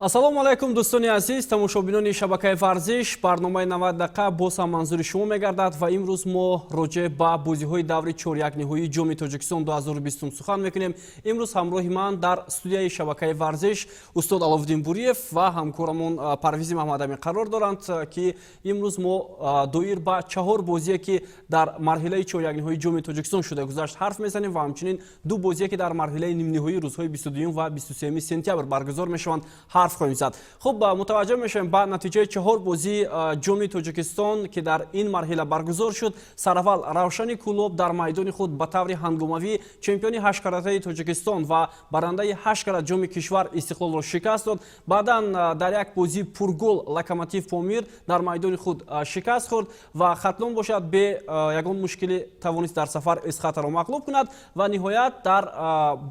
Ассалому алайкум, дӯстони азиз, тамошобинони шабакаи варзиш. Барномаи 90 дақиқа боз ҳам манзури шумо мегардад ва имрӯз мо роҷеъ ба бозиҳои даври чорякниҳоии Ҷоми Тоҷикистон 2020 сухан мекунем. Имрӯз ҳамроҳи ман дар студияи шабакаи варзиш устод Аловуддин Буриев ва ҳамкорамон Парвизи Маҳмадамин қарор доранд, ки имрӯз мо доир ба чаҳор бозие, ки дар марҳилаи чорякниҳоии Ҷоми Тоҷикистон шуда гузашт, ҳарф мезанем ва ҳамчунин ду бозие, ки дар марҳилаи нимниҳоӣ рӯзҳои 22 ва 23 сентябр баргузор мешаванд, ҳарф хоҳем зад. Хуб, мутаваҷҷӯҳ мешавем ба натиҷаи чаҳор бозии Ҷоми Тоҷикистон, ки дар ин марҳила баргузор шуд. Сараввал Равшани Кӯлоб дар майдони худ ба таври ҳангомавӣ чемпиони ҳашткаратаи Тоҷикистон ва барандаи ҳашт карат ҷоми кишвар Истиқлолро шикаст дод. Баъдан дар як бозии пургол Локомотив Помир дар майдони худ шикаст хӯрд ва Хатлон бошад, бе ягон мушкилӣ тавонист дар сафар Исхатаро мағлуб кунад ва ниҳоят дар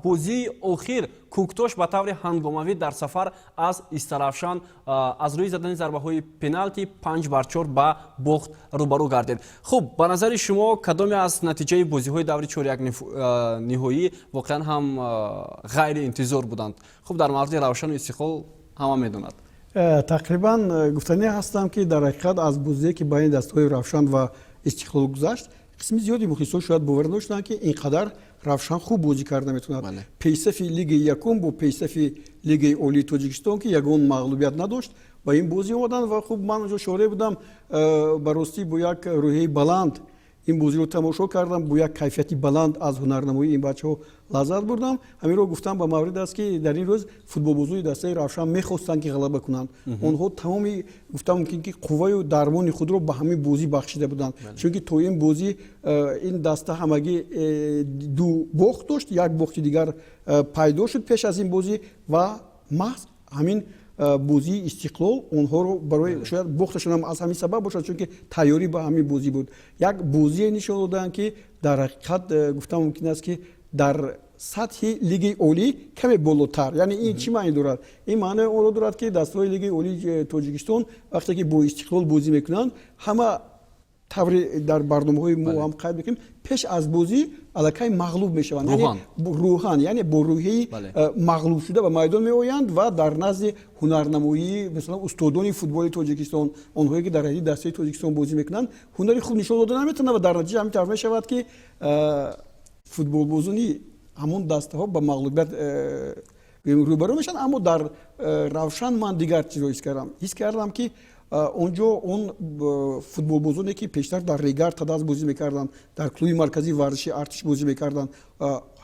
бозии охир Кӯктош ба таври ҳангомавӣ дар сафар аз Истаравшан аз рӯи задани зарбаҳои пеналти 5 бар 4 ба бохт рӯбарӯ гардид. Хуб, ба назари шумо, кадоме аз натиҷаи бозиҳои даври чорякниҳоӣ воқеан ҳам ғайриинтизор буданд? Хуб, дар мавриди Равшану Истиқлол ҳама медонад. Тақрибан гуфтанӣ ҳастам, ки дар ҳақиқат аз бозие, ки байни дастаҳои Равшан ва Истиқлол гузашт, қисми зиёди мухлисон шояд бовар надоштанд, ки ин қадар Равшан хуб бозӣ карда метавонад. Пешсафи Лигаи якум бо пешсафи Лигаи олии Тоҷикистон, ки ягон мағлубият надошт, ба ин бозӣ омаданд. Ва хуб, ман онҷо шореҳ будам. Ба ростӣ, бо як рӯҳияи баланд ин бозиро тамошо кардам, бо як кайфияти баланд аз ҳунарнамоии ин бачаҳо лаззат бурдам. Ҳаминро гуфтам ба маврид аст, ки дар ин рӯз футболбозони дастаи Равшан мехостанд, ки ғалаба кунанд. Онҳо тамоми, гуфтам мумкин, ки қувваю дармони худро ба ҳамин бозӣ бахшида буданд, чунки то ин бозӣ ин даста ҳамагӣ ду бохт дошт. Як бохти дигар пайдо шуд пеш аз ин бозӣ ва маҳз ҳамин бозии Истиқлол онҳоро барои, шояд бохташонам аз ҳамин сабаб бошад, чунки тайёрӣ ба ҳамин бозӣ буд. Як бозие нишон доданд, ки дар ҳақиқат гуфта мумкин аст, ки дар сатҳи Лигаи олӣ каме болотар. Яъне ин чӣ маъне дорад? Ин маънои онро дорад, ки дастаҳои Лигаи олии Тоҷикистон вақте ки бо Истиқлол бозӣ мекунанд, ҳама тавре дар барномаҳои мо ҳам қайд мекунем, пеш аз бозӣ аллакай мағлуб мешаванд, рӯҳан, яъне бо рӯҳияи мағлубшуда ба майдон меоянд ва дар назди ҳунарнамоии, масалан, устодони футболи Тоҷикистон, онҳое ки дар ҳайати дастаи Тоҷикистон бозӣ мекунанд, ҳунари хуб нишон дода наметавонанд ва дар натиҷа ҳамин тавр мешавад, ки футболбозони ҳамон дастаҳо ба мағлубият рӯбарӯ мешаванд. Аммо дар Равшан ман дигар чизро ҳис кардам. Ҳис кардам, ки онҷо он футболбозоне, ки пештар дар Регар ТадАЗ бозӣ мекарданд, дар клуби марказии варзиши Артиш бозӣ мекарданд,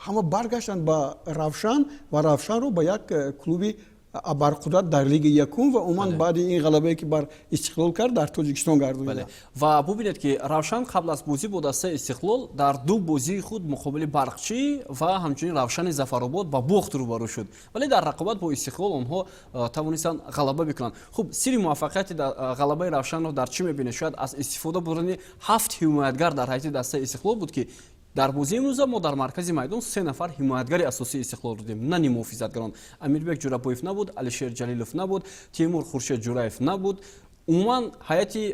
ҳама баргаштанд ба Равшан ва Равшанро ба як клуби абарқудрат дар Лигаи якум ва умуман баъди ин ғалабае, ки бар Истиқлол кард, дар Тоҷикистон гардониданд. Ва бубинед, ки Равшан қабл аз бозӣ бо дастаи Истиқлол дар ду бозии худ муқобили Барқчӣ ва ҳамчунин Равшани Зафаробод ба бохт рӯбарӯ шуд, вале дар рақобат бо Истиқлол онҳо тавонистанд ғалаба бикунанд. Хуб, сирри муваффақияти ғалабаи Равшанро дар чӣ мебинед? Шояд аз истифода бурдани ҳафт ҳимоятгар дар ҳайати дастаи Истиқлол буд, ки дар бозии имрӯза мо дар маркази майдон се нафар ҳимоятгари асосии Истиқлол дидем, на ниммуҳофизатгарон. Амирбек Ҷурабоев набуд, Алишер Ҷалилов набуд, Темур Хуршед Ҷураев набуд. Умуман ҳайати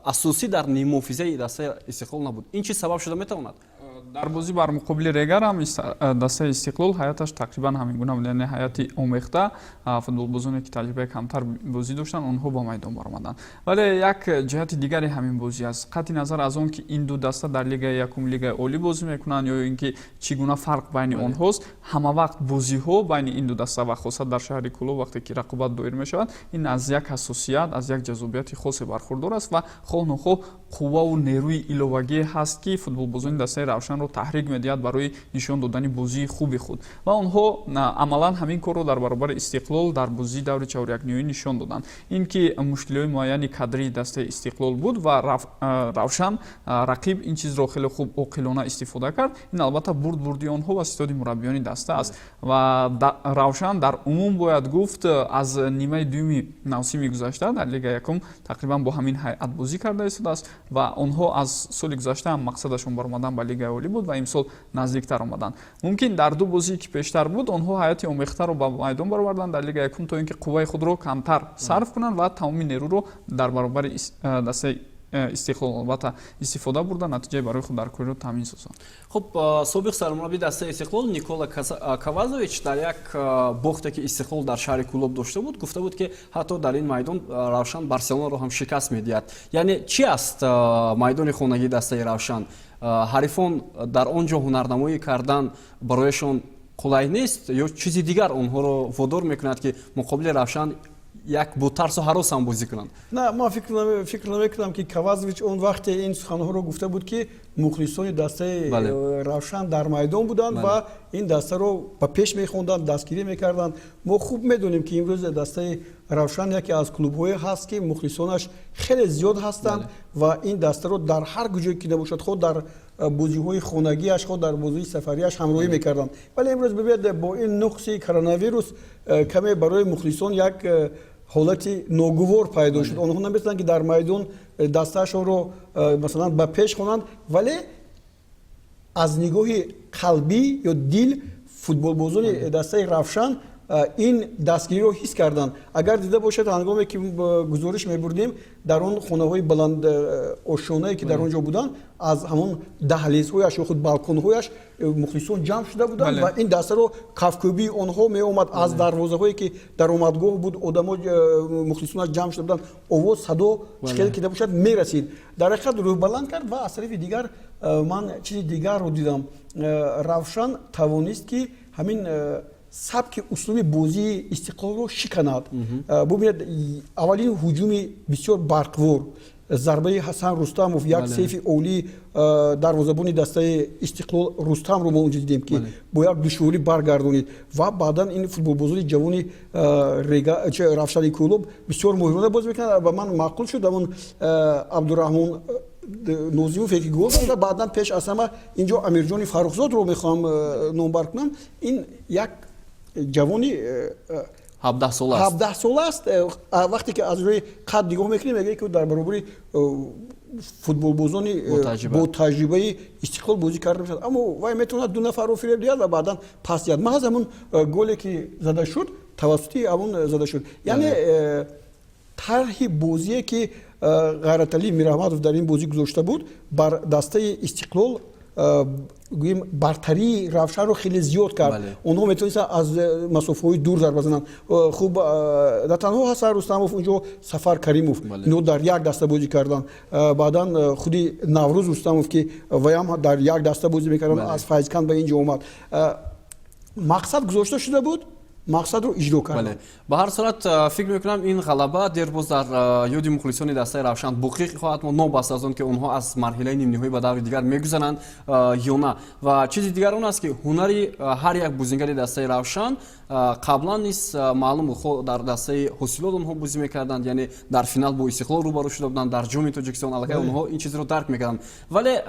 асосӣ дар ниммуҳофизаи дастаи Истиқлол набуд. Ин чиз сабаб шуда метавонад? Дар бозӣ бар муқобили Регар ҳам дастаи Истиқлол ҳайаташ тақрибан ҳамин гуна буд, яъне ҳайати омехта, футболбозоне, ки таҷрибаи камтар бозӣ доштанд, онҳо ба майдон баромаданд. Вале як ҷиҳати дигари ҳамин бозӣ аст. Қатъи назар аз он, ки ин ду даста дар Лигаи якум, Лигаи олӣ бозӣ мекунанд ё ин ки чӣ гуна фарқ байни онҳост, ҳама вақт бозиҳо байни ин ду даста ва хоса дар шаҳри Кӯлоб, вақте ки рақобат доир мешавад, ин аз як ҳассосият, аз як ҷаззобияти хосе бархурдор аст ва хоҳ нохоҳ қувваву нерӯи иловагие ҳаст, ки футболбозони дастаи Равшанро таҳрик медиҳад барои нишон додани бозии хуби худ. Ва онҳо амалан ҳамин корро дар баробари Истиқлол дар бозии даври чорякниҳоӣ нишон доданд. Ин ки мушкилиҳои муайяни кадрии дастаи Истиқлол буд ва Равшан, рақиб, ин чизро хеле хуб, оқилона истифода кард, ин албатта бурди онҳо ва ситоди мураббиёни даста аст. Ва Равшан дар умум, бояд гуфт, аз нимаи дуюми мавсими гузашта дар Лигаи якум тақрибан бо ҳамин ҳайат бозӣ карда истодааст ва онҳо аз соли гузашта ҳам мақсадашон баромадан ба Лигаи олӣ буд ва имсол наздиктар омаданд. Мумкин, дар ду бозие, ки пештар буд, онҳо ҳайати омехтаро ба майдон бароварданд дар Лигаи якум, то ин ки қувваи худро камтар сарф кунанд ва тамоми нерӯро дар баробари дастаи Истиқлол, албатта, истифода бурда, натиҷаи барои худ дар корро таъмин созанд. Хуб, собиқ сармурабби дастаи Истиқлол Никола Кавазович дар як бохте, ки Истиқлол дар шаҳри Кӯлоб дошта буд, гуфта буд, ки ҳатто дар ин майдон Равшан Барселонаро ҳам шикаст медиҳад. Яъне чӣ аст майдони хонагии дастаи Равшан? Ҳарифон дар он ҷо ҳунарнамоӣ кардан барояшон қулай нест ё чизи дигар онҳоро водор мекунад, ки муқобили Равшан як бо тарсу ҳарос ҳам бозӣ кунанд? На, ман фикр намекунам, ки Кавазович он вақте ин суханҳоро гуфта буд, ки мухлисони дастаи Равшан дар майдон буданд ва ин дастаро ба пеш мехонданд, дастгирӣ мекарданд. Мо хуб медонем, ки имрӯз дастаи Равшан яке аз клубҳое ҳаст, ки мухлисонаш хеле зиёд ҳастанд ва ин дастаро дар ҳар куҷое ки набошад, хоҳ дар бозиҳои хонагиаш, хоҳ дар бозии сафариаш, ҳамроҳӣ мекарданд. Вале имрӯз бибинед, бо ин нуқси коронавирус каме барои мухлисон як ҳолати ногувор пайдо шуд. Онҳо наметавонанд, ки дар майдон дастаашонро масалан ба пеш хонанд, вале аз нигоҳи қалбӣ ё дил футболбозони дастаи Равшан ин дастгириро ҳис карданд. Агар дида бошед, ҳангоме ки гузориш мебурдем, дар он хонаҳои баланд ошёнае, ки дар он ҷо буданд, аз ҳамон даҳлезҳояш ё худ балконҳояш мухлисон ҷамъ шуда буданд ва ин дастаро кафкӯбии онҳо меомад. Аз дарвозаҳое, ки даромадгоҳ буд, одамо, мухлисонаш ҷамъ шуда буданд, овоз, садо чӣ хеле ки набошад, мерасид. Дар ҳақиқат рӯҳбаланд кард. Ва аз тарафи дигар ман чизи дигарро дидам: Равшан тавонист, ки ҳамин сабки услуби бозии Истиқлолро шиканад. Бубинед, аввалин ҳуҷуми бисёр барқвор, зарбаи Ҳасан Рустамов, як сейфи олии дарвозабони дастаи Истиқлол Рустамро мо онҷо дидем, ки бо як душворӣ баргардонид. Ва баъдан ин футболбозони ҷавони Равшани Кӯлоб бисёр моҳирона бозӣ мекунад ва ман маъқул шуд ҳамон Абдураҳмон Нозимов, ки гол зада. Баъдан пеш аз ҳама инҷо Амирҷони Фаррухзодро мехоҳам номбар кунам. Ин як ҷавони 17-сола аст. 17-сола аст. Вақте ки аз рӯи қад нигоҳ мекунем, мегӯяд, ки дар баробари футболбозони бо таҷрибаи Истиқлол бозӣ карда мешавад, аммо вай метавонад ду нафарро фиреб диҳад ва баъдан пас диҳад. Маҳз ҳамун голе, ки зада шуд, тавассути ҳамун зада шуд. Яъне тарҳи бозие, ки Ғайраталӣ Мираҳмадов дар ин бозӣ гузошта буд, бар дастаи Истиқлол, гӯем, бартарии Равшанро хеле зиёд кард. Онҳо метавонистанд аз масофаҳои дур зарба зананд. Хуб, на танҳо Ҳасан Рустамов, унҷо Сафар Каримов, инҳо дар як даста бозӣ карданд. Баъдан худи Наврӯз Рустамов, ки ваям дар як даста бозӣ мекарданд, аз Файзканд ба ин ҷо омад. Мақсад гузошта шуда буд, мақсадро иҷро кард. Ба ҳар сурат, фикр мекунам, ин ғалаба дербоз дар ёди мухлисони дастаи Равшан боқӣ хоҳад монд, новобаста аз он ки онҳо аз марҳилаи нимниҳоӣ ба даври дигар мегузаранд ё на. Ва чизи дигар он аст, ки ҳунари ҳар як бозингари дастаи Равшан қаблан низ маълум буд. Хо дар дастаи Ҳосилот онҳо бозӣ мекарданд, яъне дар финал бо Истиқлол рӯбарӯ шуда буданд дар Ҷоми Тоҷикистон. Аллакай онҳо ин чизро дарк мекарданд, вале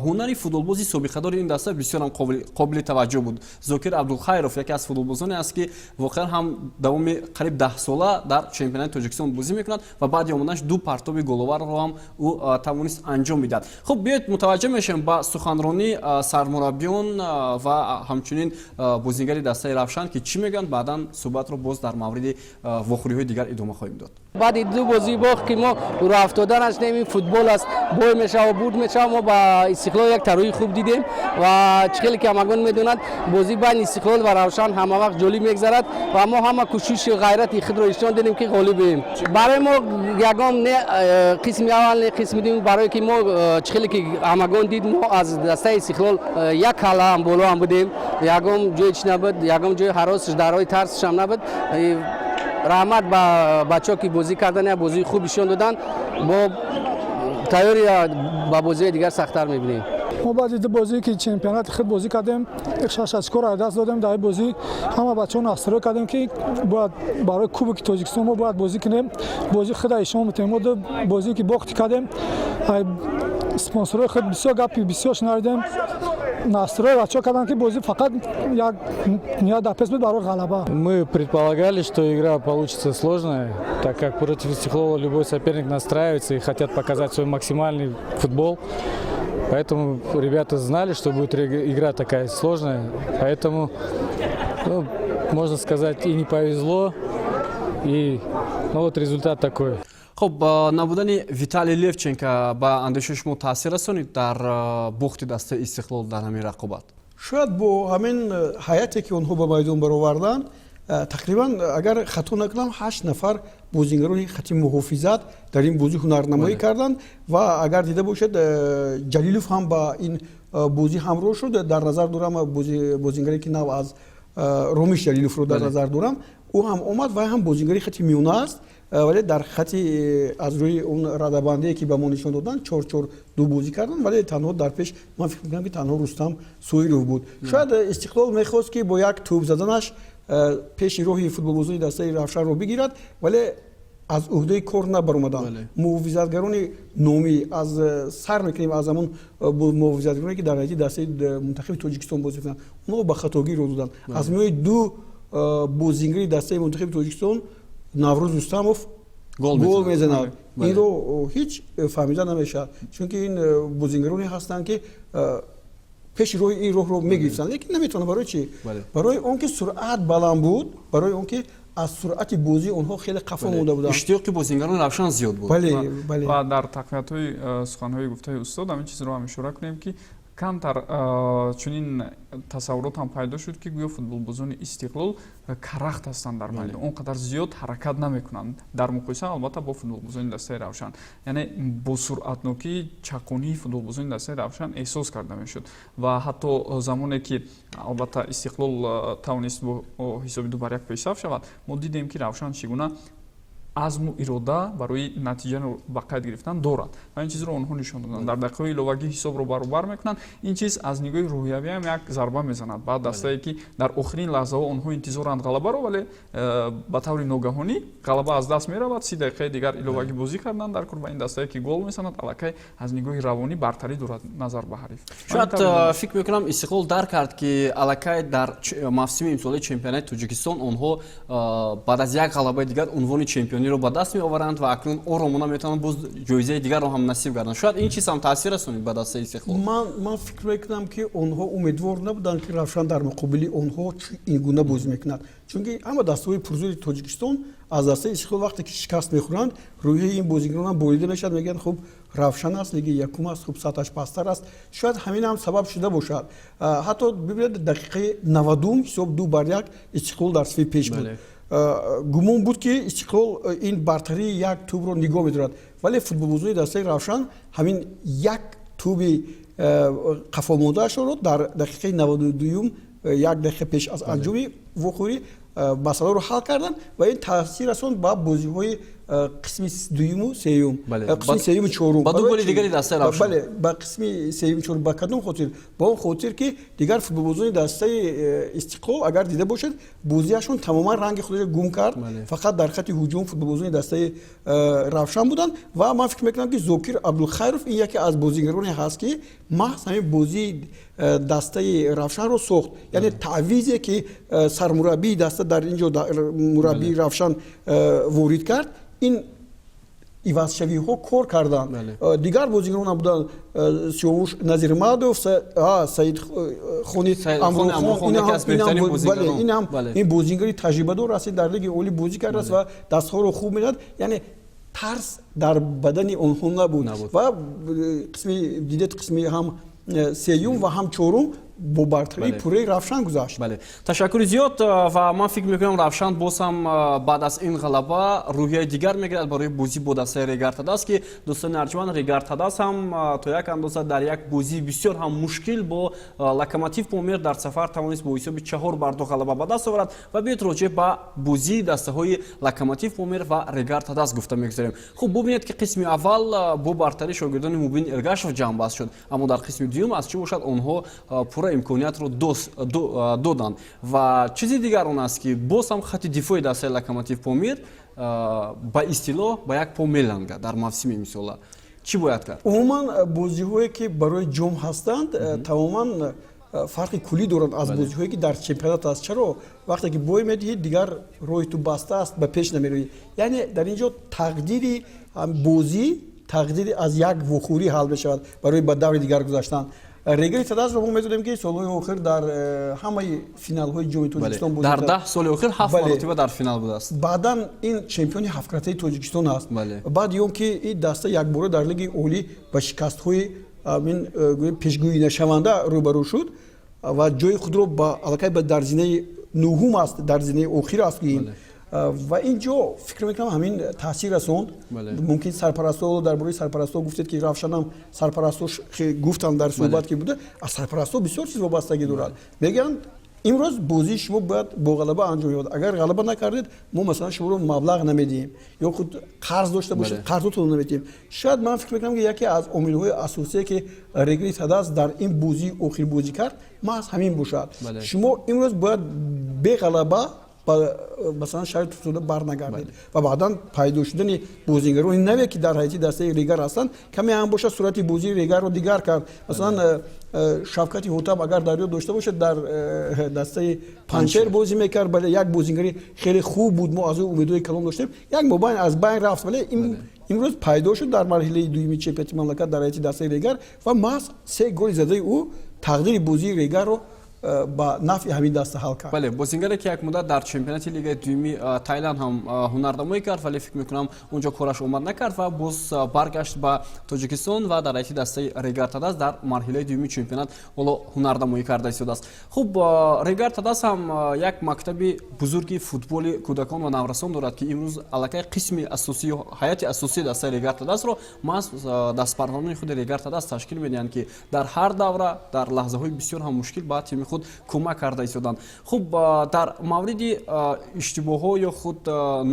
ҳунари футболбози собиқадори ин даста бисёрам қобили таваҷҷӯҳ буд. Зокир Абдулхайров яке аз футболбозоне аст, ки воқеан ҳам давоми қариб 10 сола дар чемпионати Тоҷикистон бозӣ мекунад ва баъди омаданаш ду партоби головарро ҳам ӯ тавонист анҷом бидиҳад. Хуб, биёед, мутаваҷҷӯҳ мешавем ба суханронии сармураббиён ва ҳамчунин бозингари дастаи Равшан, ки чӣ мегӯянд. Баъдан суҳбатро боз дар мавриди вохӯриҳои дигар идома хоҳем дод. Баъди ду бозии бохт, ки мо рӯ нашудем, ин футбол аст, бой мешава, бурд мешава. Мо ба Истиқлол як тарроҳии хуб дидем ва чӣ хеле ки ҳамагон медонад, бозӣ байни Истиқлол ва Равшан ҳамавақт ҷолиб мегзарад ва мо ҳама кӯшиши ғайрати худро нишон додем, ки ғолибем. Барои мо ягон не қисми аввал, не қисми дуюм, барое ки мо чӣ хеле ки ҳамагон дид, мо аз дастаи Истиқлол як калла ҳам боло ҳам будем. Ягон ҷои чӣ набуд, ягон ҷои ҳарос, дарҳои тарсшам набуд. Раҳмат ба бачаҳо, ки бозӣ кардан, як бозии хуб нишон доданд. Бо тайёри ба бозиҳои дигар сахттар мебинем. Мо баъди ду бозие, ки чемпионати худ бозӣ кардем, шаш очкоро аз даст додем. Дар ин бозӣ ҳама бачаҳо настрой кардем, ки бояд барои Кубоки Тоҷикистон мо бояд бозӣ кунем, бозӣ худа ишон метем. Мо ду бозие, ки бохти кардем, спонсорҳои худ бисёр гапи бисёр шунавидем. Настрой бачаҳо карданд, ки бозӣ фақат як ният дар пеш буд барои ғалаба. Мы предполагали, что игра получится сложная, так как против Истиклола любой соперник настраивается и хотят показать свой максимальный футбол. Поэтому ребята знали, что будет игра такая сложная. Поэтому, ну, можно сказать, и не повезло, и, ну, вот результат такой. Хуб, набудани Виталий Левченко ба андешаи шумо таъсир расонид дар бохти дастаи Истиқлол дар ҳамин рақобат? Шояд бо ҳамин ҳайате, ки онҳо ба майдон бароварданд, тақрибан, агар хато накунам, ҳашт нафар бозингарони хати муҳофизат дар ин бозӣ ҳунарнамоӣ карданд. Ва агар дида бошед, Ҷалилов ҳам ба ин бозӣ ҳамроҳ шуд. Дар назар дорам бозингаре, ки нав аз Ромиш Ҷалиловро дар назар дорам. Ӯ ҳам омад ва ҳам бозингари хати миёна аст, вале дар хати аз рӯи он радабандие, ки ба мо нишон доданд, 4-4-2 бозӣ карданд, вале танҳо дар пеш, ман фикр мекунам, ки танҳо Рустам Соиров буд. Шояд Истиқлол мехост, ки бо як тӯб заданаш пеши роҳи футболбозони дастаи Равшанро бигирад, вале аз уҳдаи кор набаромаданд муҳофизатгарони номӣ. Аз сар мекунем аз ҳамон муҳофизатгароне, ки дар ҳайати дастаи мунтахаби Тоҷикистон бозӣ кунанд, онҳо ба хатогӣ роҳ доданд. Аз миёни ду бозингари дастаи мунтахаби Тоҷикистон Наврӯз Рустамов гол мезанад. Инро ҳеҷ фаҳмида намешавад, чунки ин бозингароне ҳастанд, ки пеши роҳи ин роҳро мегирифтанд, лекин наметавонанд. Барои чӣ? Барои он ки суръат баланд буд, барои он ки аз суръати бозии онҳо хеле қафо монда буданд. Иштиёқи бозингарони Равшан зиёд буд. Бале. Ва дар тақвиятҳои суханҳои гуфтаи устод ҳамин чизро ҳам ишора кунем, ки камтар чунин тасаввурот ҳам пайдо шуд, ки гӯё футболбозони Истиқлол карахт ҳастанд дар майдон, он қадар зиёд ҳаракат намекунанд дар муқоиса, албатта, бо футболбозони дастаи Равшан. Яъне бо суръатнокии чақонии футболбозони дастаи Равшан эҳсос карда мешуд. Ва ҳатто замоне ки, албатта, Истиқлол тавонист бо ҳисоби 2-1 пешсаф шавад, мо дидем, ки Равшан чӣ гуна азму ирода барои натиҷаро ба қайд гирифтан дорад ва ин чизро онҳо нишон доданд. Дар дақиқаҳои иловагӣ ҳисобро баробар мекунанд. Ин чиз аз нигоҳи рӯҳиявиам як зарба мезанад ба дастае, ки дар охирин лаҳзаҳо онҳо интизоранд ғалабаро, вале ба таври ногаҳонӣ ғалаба аз даст меравад. 30 дақиқаи дигар иловагӣ бозӣ кардан дар кор ва ин дастае, ки гол мезанад, аллакай аз нигоҳи равонӣ бартарӣ дорад назар ба ҳариф. Шояд, фикр мекунам, Истиқлол дарк кард, ки аллакай дар мавсими имсолаи чемпионати Тоҷикистон онҳо баъд аз як ғалабаи дигар унвони чемпиониро ба даст меоваранд ва акнун оромона метавонанд боз ҷоизаи дигарро ҳам насиб гарданд. Шояд ин чиз ҳам таъсир расонид ба дастаи Истиқлол. Ман фикр мекунам, ки онҳо умедвор набуданд, ки Равшан дар муқобили онҳо ин гуна бозӣ мекунад, чунки ҳама дастаҳои пурзӯри Тоҷикистон аз дастаи Истиқлол вақте ки шикаст мехӯранд, рӯҳияи ин бозигаронам болида мешавад. Мегӯянд: «Хуб, Равшан аст, лиги якум аст, хуб, сатҳаш пасттар аст». Шояд ҳамин ҳам сабаб шуда бошад. Ҳатто бибинед, дақиқаи 90-ум ҳисоб 2-1, Истиқлол дар сафи пеш буд. Гумон буд, ки Истиқлол ин бартарии як тӯбро нигоҳ медорад, вале футболбозони дастаи Равшан ҳамин як тӯби қафомондаашонро дар дақиқаи 92-юм, як дақиқа пеш аз анҷоми вохӯрӣ, масъаларо ҳал карданд ва ин таъсир расонд ба бозиҳои қисми дуюму сеюм, қисми сеюму чорум. Ба ду голи дигари дастаи Равшан. Бале, ба қисми сеюму чорум. Ба кадом хотир? Ба он хотир, ки дигар футболбозони дастаи Истиқлол, агар дида бошед, бозиашон тамоман ранги худро гум кард. Фақат дар хати ҳуҷум футболбозони дастаи Равшан буданд. Ва ман фикр мекунам, ки Зокир Абдулхайров ин яке аз бозигароне ҳаст, ки маҳз ҳамин бозии дастаи Равшанро сохт. Яъне таъвизе, ки сармураббии даста дар ин ҷо, мураббии Равшан, ворид кард, ин ивазшавиҳо кор карданд. Дигар бозигарон буданд: Сиёвуш Назирмадов, Саидхони Амрухон. Ин ҳам ин бозигари таҷрибадор аст, дар лиги олӣ бозӣ кардааст ва дастҳоро хуб медиҳад. Яъне тарс дар бадани онҳо набуд ва қисми дидед, қисми ҳам сеюм ва ҳам чорум бо бартарии пурраи Равшан гузашт. Бале, ташаккури зиёд. Ва ман фикр мекунам, Равшан боз ҳам баъд аз ин ғалаба рӯҳияи дигар мегирад барои бозӣ бо дастаи Регар Тадас, ки, дӯстони арҷманд, Регар Тадас ҳам то як андоза дар як бозии бисёр ҳам мушкил бо Локомотив Помир дар сафар тавонист бо ҳисоби 4-2 ғалаба ба даст оварад. Ва биёед, роҷеъ ба бозии дастаҳои Локомотив Помир ва Регар Тадас гуфта мегузарем. Хуб, бубинед, ки қисми аввал бо бартарии шогирдони Мубин Эргашев ҷамъбаст шуд, аммо дар қисми дуюм аз чӣ бошад, онҳо пурра имкониятро доданд. Ва чизи дигар он аст, ки боз ҳам хати дифои дастаи Локомотив Помир ба истилоҳ ба як по мелангад. Дар мавсими имсола чӣ бояд кард? Умуман, бозиҳое, ки барои ҷом ҳастанд, тамоман фарқи куллӣ доранд аз бозиҳое, ки дар чемпионат аст. Чаро? Вақте ки бой медиҳӣ, дигар роҳи ту баста аст, ба пеш намеравӣ. Яъне дар ин ҷо тақдири бозӣ, тақдири аз як вохӯрӣ ҳал мешавад барои ба даври дигар гузаштан. Регари Тадасро мо медонем, ки солҳои охир дар ҳамаи финалҳои Ҷоми Тоҷикистон бозӣ дар 10 соли охир ҳафт маротиба дар финал будааст. Баъдан ин чемпиони ҳафткратаи Тоҷикистон аст. Баъди он ки ин даста якбора дар Лигаи Олӣ ба шикастҳои пешгӯӣ нашаванда рӯбарӯ шуд ва ҷои худро аллакай дар зинаи нуҳум аст, дар зинаи охир аст гӯем, ва ин ҷо фикр мекунам, ҳамин таъсир расонд. Мумкин сарпарастҳо, дар бораи сарпарастҳо гуфтед, ки Равшанам сарпарастҳо гуфтанд дар суҳбат, ки буда, аз сарпарастҳо бисёр чиз вобастагӣ дорад. Мегӯянд, имрӯз бозии шумо бояд бо ғалаба анҷом ёбад, агар ғалаба накардед, мо масалан шуморо маблағ намедиҳем ё худ қарз дошта бошед, қарзотонро намедиҳем. Шояд ман фикр мекунам, ки яке аз омилҳои асосие, ки Регри Тадас дар ин бозии охир бозӣ кард, маҳз ҳамин бошад. Шумо имрӯз бояд беғалаба ба масалан шаҳри Турсунзода барнагардед. Ва баъдан пайдо шудани бозигарони наве, ки дар ҳайати дастаи Регар ҳастанд, каме ҳам бошад, сурати бозии Регарро дигар кард. Масалан, Шавкати Ҳотаб, агар дар ёд дошта бошед, дар дастаи Панҷшер бозӣ мекард. Бале, як бозигари хеле хуб буд, мо аз ӯ умедҳои калон доштем, як мобайн аз байн рафт, вале имрӯз пайдо шуд дар марҳилаи дуюми чемпионати мамлакат дар ҳайати дастаи Регар ва маҳз се голи задаи ӯ тақдири бозии Регарро ба нафъи ҳамин даста ҳал кард. Бале, бозингаре, ки як муддат дар чемпионати лигаи дуюми Тайланд ҳам ҳунарнамоӣ кард, вале фикр мекунам, унҷо кораш омад накард ва боз баргашт ба Тоҷикистон ва дар ҳайати дастаи Регар Тадас дар марҳилаи дуюми чемпионат ҳоло ҳунарнамоӣ карда истодааст. Хуб, Регар Тадас ҳам як мактаби бузурги футболи кӯдакон ва наврасон дорад, ки имрӯз аллакай қисми асосӣ, ҳайати асосии дастаи Регар Тадасро маҳз дастпарварони худи Регар Тадас ташкил медиҳанд, ки дар ҳар давра, дар лаҳзаҳои бисёр ҳам мушкил ба тими худ кӯмак карда истоданд. Хуб, дар мавриди иштибоҳҳо ё худ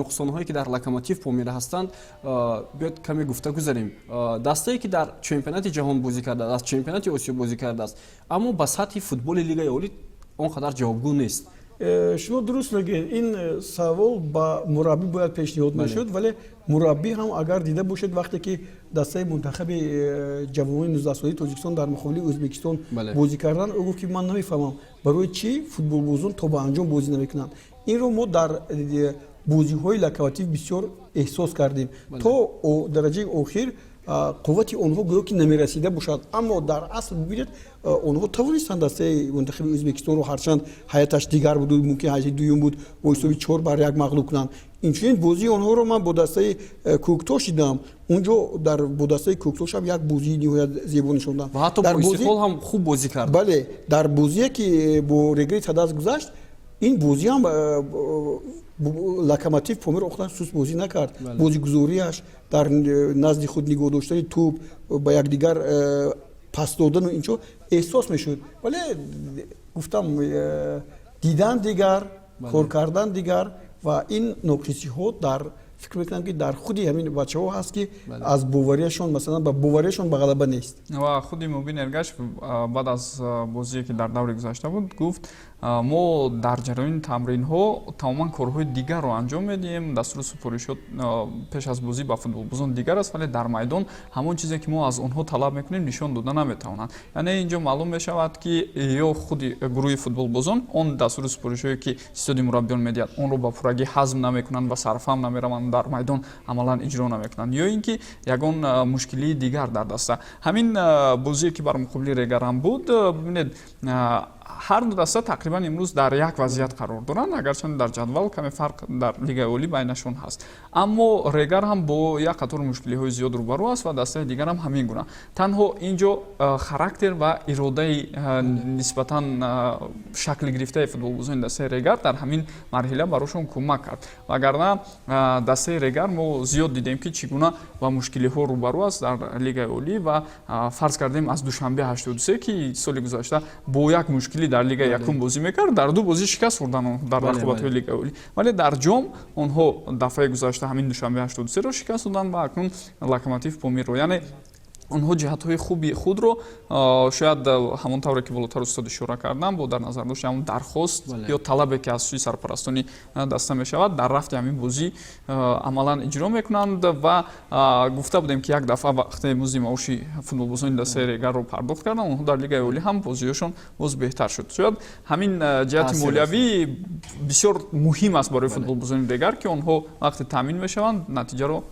нуқсонҳое, ки дар Локомотив Помира ҳастанд, биёед каме гуфта гузарем. Дастае, ки дар чемпионати ҷаҳон бозӣ кардааст, аз чемпионати Осиё бозӣ кардааст, аммо ба сатҳи футболи Лигаи Олӣ он қадар ҷавобгӯ нест. Шумо дуруст мегӯед, ин савол ба мураббӣ бояд пешниҳод мешуд, вале мураббӣ ҳам, агар дида бошед, вақте ки дастаи мунтахаби ҷавонони 19-солаи Тоҷикистон дар муқобили Ӯзбекистон бозӣ карданд, ӯ гуфт, ки ман намефаҳмам, барои чӣ футболбозон то ба анҷом бозӣ намекунанд. Инро мо дар бозиҳои Локомотив бисёр эҳсос кардем. То дараҷаи охир қуввати онҳо гӯё ки намерасида бошад, аммо дар асл бибинед, онҳо тавонистанд дастаи мунтахаби Ӯзбекистонро, ҳарчанд ҳайаташ дигар буду мумкин ҳайати дуюм буд, бо ҳисоби 4-1 мағлуб кунанд. Инчунин бозии онҳоро ман бо дастаи Кӯктош дидам. Унҷо дар бо дастаи Кӯктош ҳам як бозии ниҳоят зебо нишон доданд. Ва ҳатто бо Истиқлол ҳам хуб бозӣ кард. Бале, дар бозие, ки бо Регри Тадас гузашт, ин бозӣ ҳам Локомотив Помир охиран суст бозӣ накард. Бозигузориаш дар назди худ нигоҳ доштани тӯб, ба якдигар пас додану инчо эҳсос мешуд. Вале гуфтам, дидан дигар, кор кардан дигар. Ва ин ноқисиҳо дар фикр мекунам, ки дар худи ҳамин бачаҳо ҳаст, ки аз боварияшон, масалан, ба боварияшон ба ғалаба нест. Ва худи Мубин Эргашев баъд аз бозие, ки дар даври гузашта буд, гуфт: мо дар ҷараёни тамринҳо тамоман корҳои дигарро анҷом медиҳем, дастуру супоришот пеш аз бозӣ ба футболбозон дигар аст, вале дар майдон ҳамон чизе, ки мо аз онҳо талаб мекунем, нишон дода наметавонанд. Яъне инҷо маълум мешавад, ки ё худи гурӯҳи футболбозон он дастуру супоришҳое, ки истоди мураббиён медиҳад, онро ба пуррагӣ ҳазм намекунанд ва сарфаҳм намераванд, дар майдон амалан иҷро намекунанд, ё ин ки ягон мушкилии дигар дар даста. Ҳамин бозие, ки бар муқобили Регарам буд, бибинед, ҳар ду даста тақрибан имрӯз дар як вазъият қарор доранд, агарчанд дар ҷадвал каме фарқ дар Лигаи Олӣ байнашон ҳаст, аммо Регар ҳам бо як қатор мушкилиҳои зиёд рӯбарӯ аст ва дастаи дигар ҳам ҳамин гуна. Танҳо ин ҷо характер ва иродаи нисбатан шакл гирифтаи футболбозони дастаи Регар дар ҳамин марҳила барошон кӯмак кард, вагарна дастаи Регар мо зиёд дидем, ки чӣ гуна ба мушкилиҳо рӯбарӯ аст дар Лигаи Олӣ. Ва фарз кардем, аз Душанбе 83, ки соли гузашта бо як мушкилӣ дар Лигаи якум бозӣ мекард, дар ду бозӣ шикаст хӯрдан онҳо дар рақобатҳои Лигаи Олӣ, вале дар ҷом онҳо дафъаи гузашта ҳамин Душанбе 83-ро шикаст доданд ва акнун Локомотив Помирро. Яъне онҳо ҷиҳатҳои хуби худро шояд ҳамон тавре, ки болотар устод ишора кардам, бо дар назар дошти ҳамон дархост ё талабе, ки аз сӯи сарпарастони даста мешавад, дар рафти ҳамин бозӣ амалан иҷро мекунанд. Ва гуфта будем, ки як дафъа вақте музди маоши футболбозони дастаи Регарро пардохт карданд, онҳо дар Лигаи Олӣ ҳам бозиҳошон боз беҳтар шуд. Шояд ҳамин ҷиҳати молиявӣ бисёр муҳим аст барои футболбозони Регар, ки онҳо вақте таъмин мешаванд, натиҷаро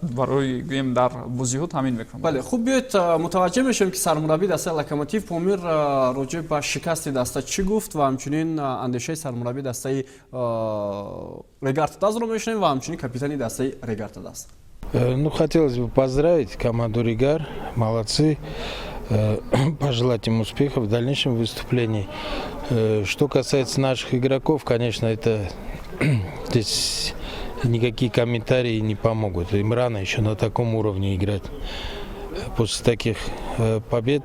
Барои, гӯем, дар бозиҳо таъмин мекунад. Бале, хуб, биёед, мутаваҷҷеҳ мешавем, ки сармураббии дастаи Локомотив Помир роҷеъ ба шикасти даста чӣ гуфт ва ҳамчунин андешаи сармураббии дастаи Регар ТадАЗро мешунавем ва ҳамчунин капитани дастаи Регар ТадАЗ. Ну, хотелось бы поздравить команду «Регар». Молодцы. Пожелать им успехов в дальнейшем выступлении. Что касается наших игроков, конечно, это здесь никакие комментарии не помогут. Им рано еще на таком уровне играть. После таких побед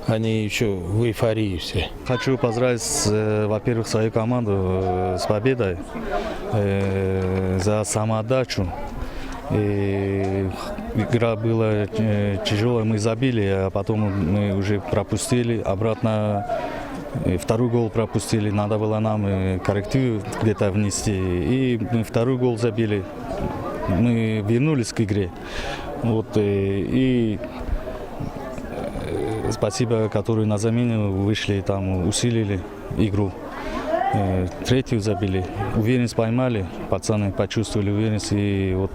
они еще в эйфории все. Хочу поздравить, во-первых, свою команду с победой, за самоотдачу. И игра была тяжелая, мы забили, а потом мы уже пропустили, обратно второй гол пропустили, надо было нам корректив где-то внести. И мы второй гол забили, мы вернулись к игре. Вот, и спасибо, которые на замену вышли, там усилили игру. Третью забили. Уверенность поймали, пацаны почувствовали уверенность. И вот,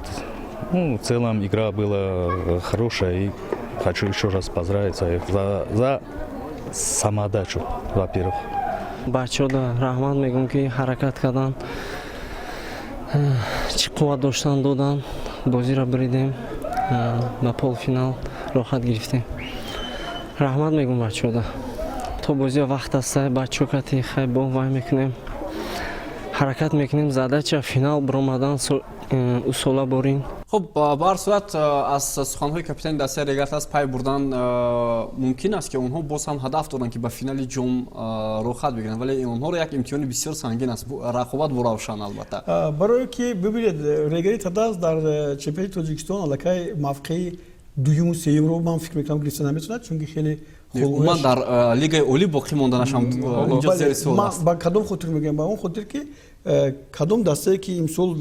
ну, в целом игра была хорошая. И хочу еще раз поздравить их за самоотдачу, во-первых. Бачаҳода раҳмат мегӯм, ки ҳаракат карданд, чӣ қувват доштан доданд, бозиро буридем, ба полуфинал роҳхат гирифтем. Раҳмат мегӯм бачаҳода. То бозиа вақт аста, бачаҳо кати хай бо вай мекунем, ҳаракат мекунем, задача финал биромадан усола борин. Хуб, ба ҳар сурат, аз суханҳои капитани дастаи Регар ТадАЗ пай бурдан мумкин аст, ки онҳо боз ҳам ҳадаф доранд, ки ба финали ҷом роҳхат бигиранд, вале онҳоро як имтиҳони бисёр сангин аст, рақобат бо Равшан, албатта. Барое ки бибинед, Регари ТадАЗ дар чемпионати Тоҷикистон аллакай мавқеи дуюму сеюмро, ман фикр мекунам, гирифта наметавонад, чунки хеле Умуман дар лигаи олӣ боқӣ монданаш ҳам инҷо зери суол аст. Ба кадом хотир мегӯям? Ба он хотир, ки кадом дастае ки имсол,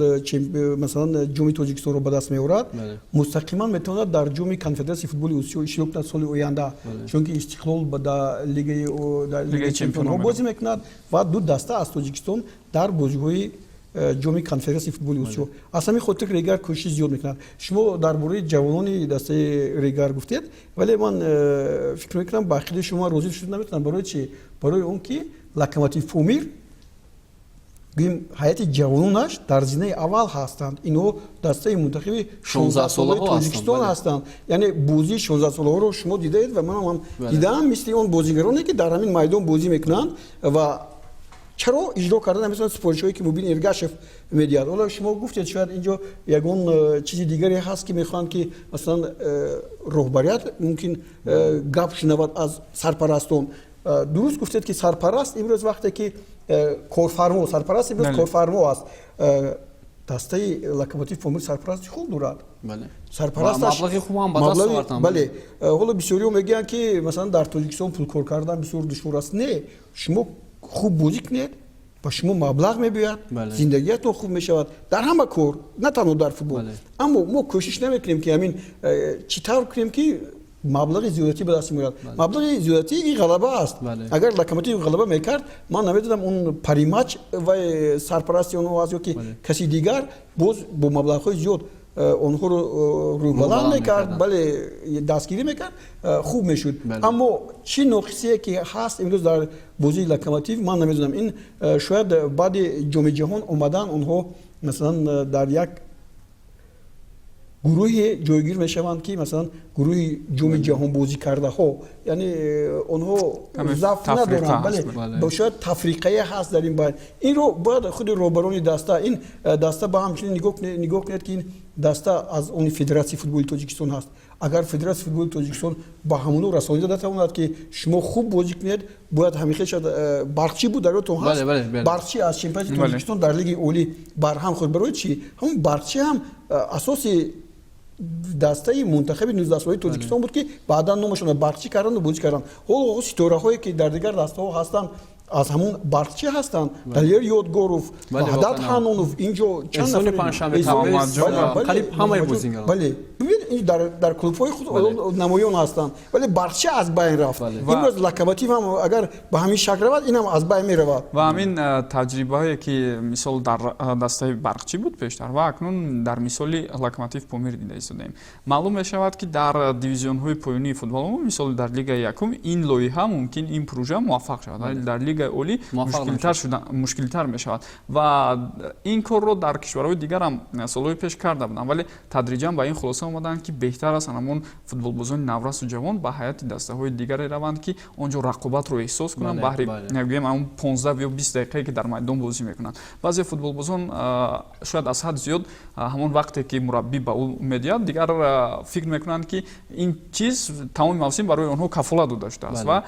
масалан, Ҷоми Тоҷикистонро ба даст меорад, мустақиман метавонад дар Ҷоми Конфедератсияи футболи Осиё иштирок кунад соли оянда, чунки Истиқлол дар Лигаи чемпионҳо бозӣ мекунад ва ду даста аз Тоҷикистон дар бозиҳои Ҷоми Конфедератсияи футболи Осиё. Аз ҳамин хотир Регар кӯшиши зиёд мекунад. Шумо дар бораи ҷавонони дастаи Регар гуфтед, вале ман фикр мекунам, ба ақидаи шумо розӣ шуда наметавонам. Барои чи? Барои он ки Локомотив Помир, гӯем, ҳайати ҷавононаш дар зинаи аввал ҳастанд. Инҳо дастаи мунтахиби 16-солаи Тоҷикистон ҳастанд. Яъне бозии 16-солаҳоро шумо дидаед ва манам ҳам дидаам, мисли он бозигароне, ки дар ҳамин майдон бозӣ мекунанд, ва чаро иҷро карда наметавонад супоришҳое, ки Мубин Эргашев медиҳад? Ҳоло шумо гуфтед, шояд инҷо ягон чизи дигаре ҳаст, ки мехоҳанд, ки масалан роҳбарият мумкин гап шунавад аз сарпарастон. Дуруст гуфтед, ки сарпараст имрӯз вақте ки корфармо, сарпараст имрӯз корфармо аст. Дастаи Локомотив Помир сарпарасти хуб дорад. Бале, ҳоло бисёриҳо мегӯянд, ки масалан дар Тоҷикистон пулкор кардан бисёр душвор аст. Не, шумо хуб бозӣ кунед, ба шумо маблағ мебиёяд, зиндагиятон хуб мешавад дар ҳама кор, на танҳо дар футбол. Аммо мо кӯшиш намекунем, ки ҳамин чӣ тавр кунем, ки маблағи зиёдатӣ ба даст меояд. Маблағи зиёдатӣ ин ғалаба аст. Агар Локомотив ғалаба мекард, ман намедонам, он Паримач вай сарпарасти онҳо аст ё ки каси дигар, боз бо маблағҳои зиёд онҳоро рӯйбаланд мекард, бале, дастгирӣ мекард, хуб мешуд. Аммо чӣ ноқисие ки ҳаст имрӯз дар бозии Локомотив, ман намедонам. Ин шояд баъди Ҷоми Ҷаҳон омадан онҳо, масалан, дар як гурӯҳе ҷойгир мешаванд, ки масалан гурӯҳи Ҷоми Ҷаҳон бозӣ кардаҳо, яъне онҳо заф надоранд. Бале, шояд тафриқае ҳаст дар ин байн. Инро бояд худи роҳбарони даста, ин даста ба ҳамчунин нигоҳ кунед, ки ин даста аз они Федератсияи футболи Тоҷикистон ҳаст. Агар Федератсияи футболи Тоҷикистон ба ҳамоно расонида натавонад, ки шумо хуб бозӣ кунед, бояд ҳамихел шад. Барқчӣ буд, дар ёдтон ҳаст, Барқчӣ аз чемпионати Тоҷикистон дар лигаи олӣ барҳам хӯрд. Барои чӣ? Ҳамон Барқчӣ ҳам асоси дастаи мунтахаби 19-солаи Тоҷикистон буд, ки баъдан номашонро Барқчӣ карданду бозӣ карданд. Ҳоло ситораҳое, ки дар дигар дастаҳо ҳастанд. Аз ҳамун Барқчӣ ҳастанд, Далер Ёдгоров, Ваҳдат Ҳанонов, инҷо чанд нафар. Бале, бибин, дар клубҳои худ намоён ҳастанд, вале Барқчӣ аз байн рафт. Имрӯз Локомотив ҳам агар ба ҳамин шакл равад, инам аз байн меравад. Ва ҳамин таҷрибаҳое, ки мисол дар дастаи Барқчӣ буд пештар ва акнун дар мисоли Локомотив Помир дида истодаем, маълум мешавад, ки дар дивизионҳои поёнии футбол, мисол дар Лигаи якум, ин лоиҳа мумкин, ин пружа муваффақ шавад, вале дар Лигаи олӣ мушкилтар мешавад. Ва ин корро дар кишварҳои дигар ҳам солҳои пеш карда буданд, вале тадриҷан ба ин хулоса омаданд, ки беҳтар аст ҳамон футболбозони наврасу ҷавон ба ҳайати дастаҳои дигаре раванд, ки он ҷо рақобатро эҳсос кунанд, баҳри гӯем ҳамон 15 ё 20 дақиқае, ки дар майдон бозӣ мекунанд. Баъзе футболбозон шояд аз ҳад зиёд ҳамон вақте, ки мураббӣ ба ӯ медиҳад, дигар фикр мекунанд, ки ин чиз тамоми мавсим барои онҳо кафолат дода шудааст ва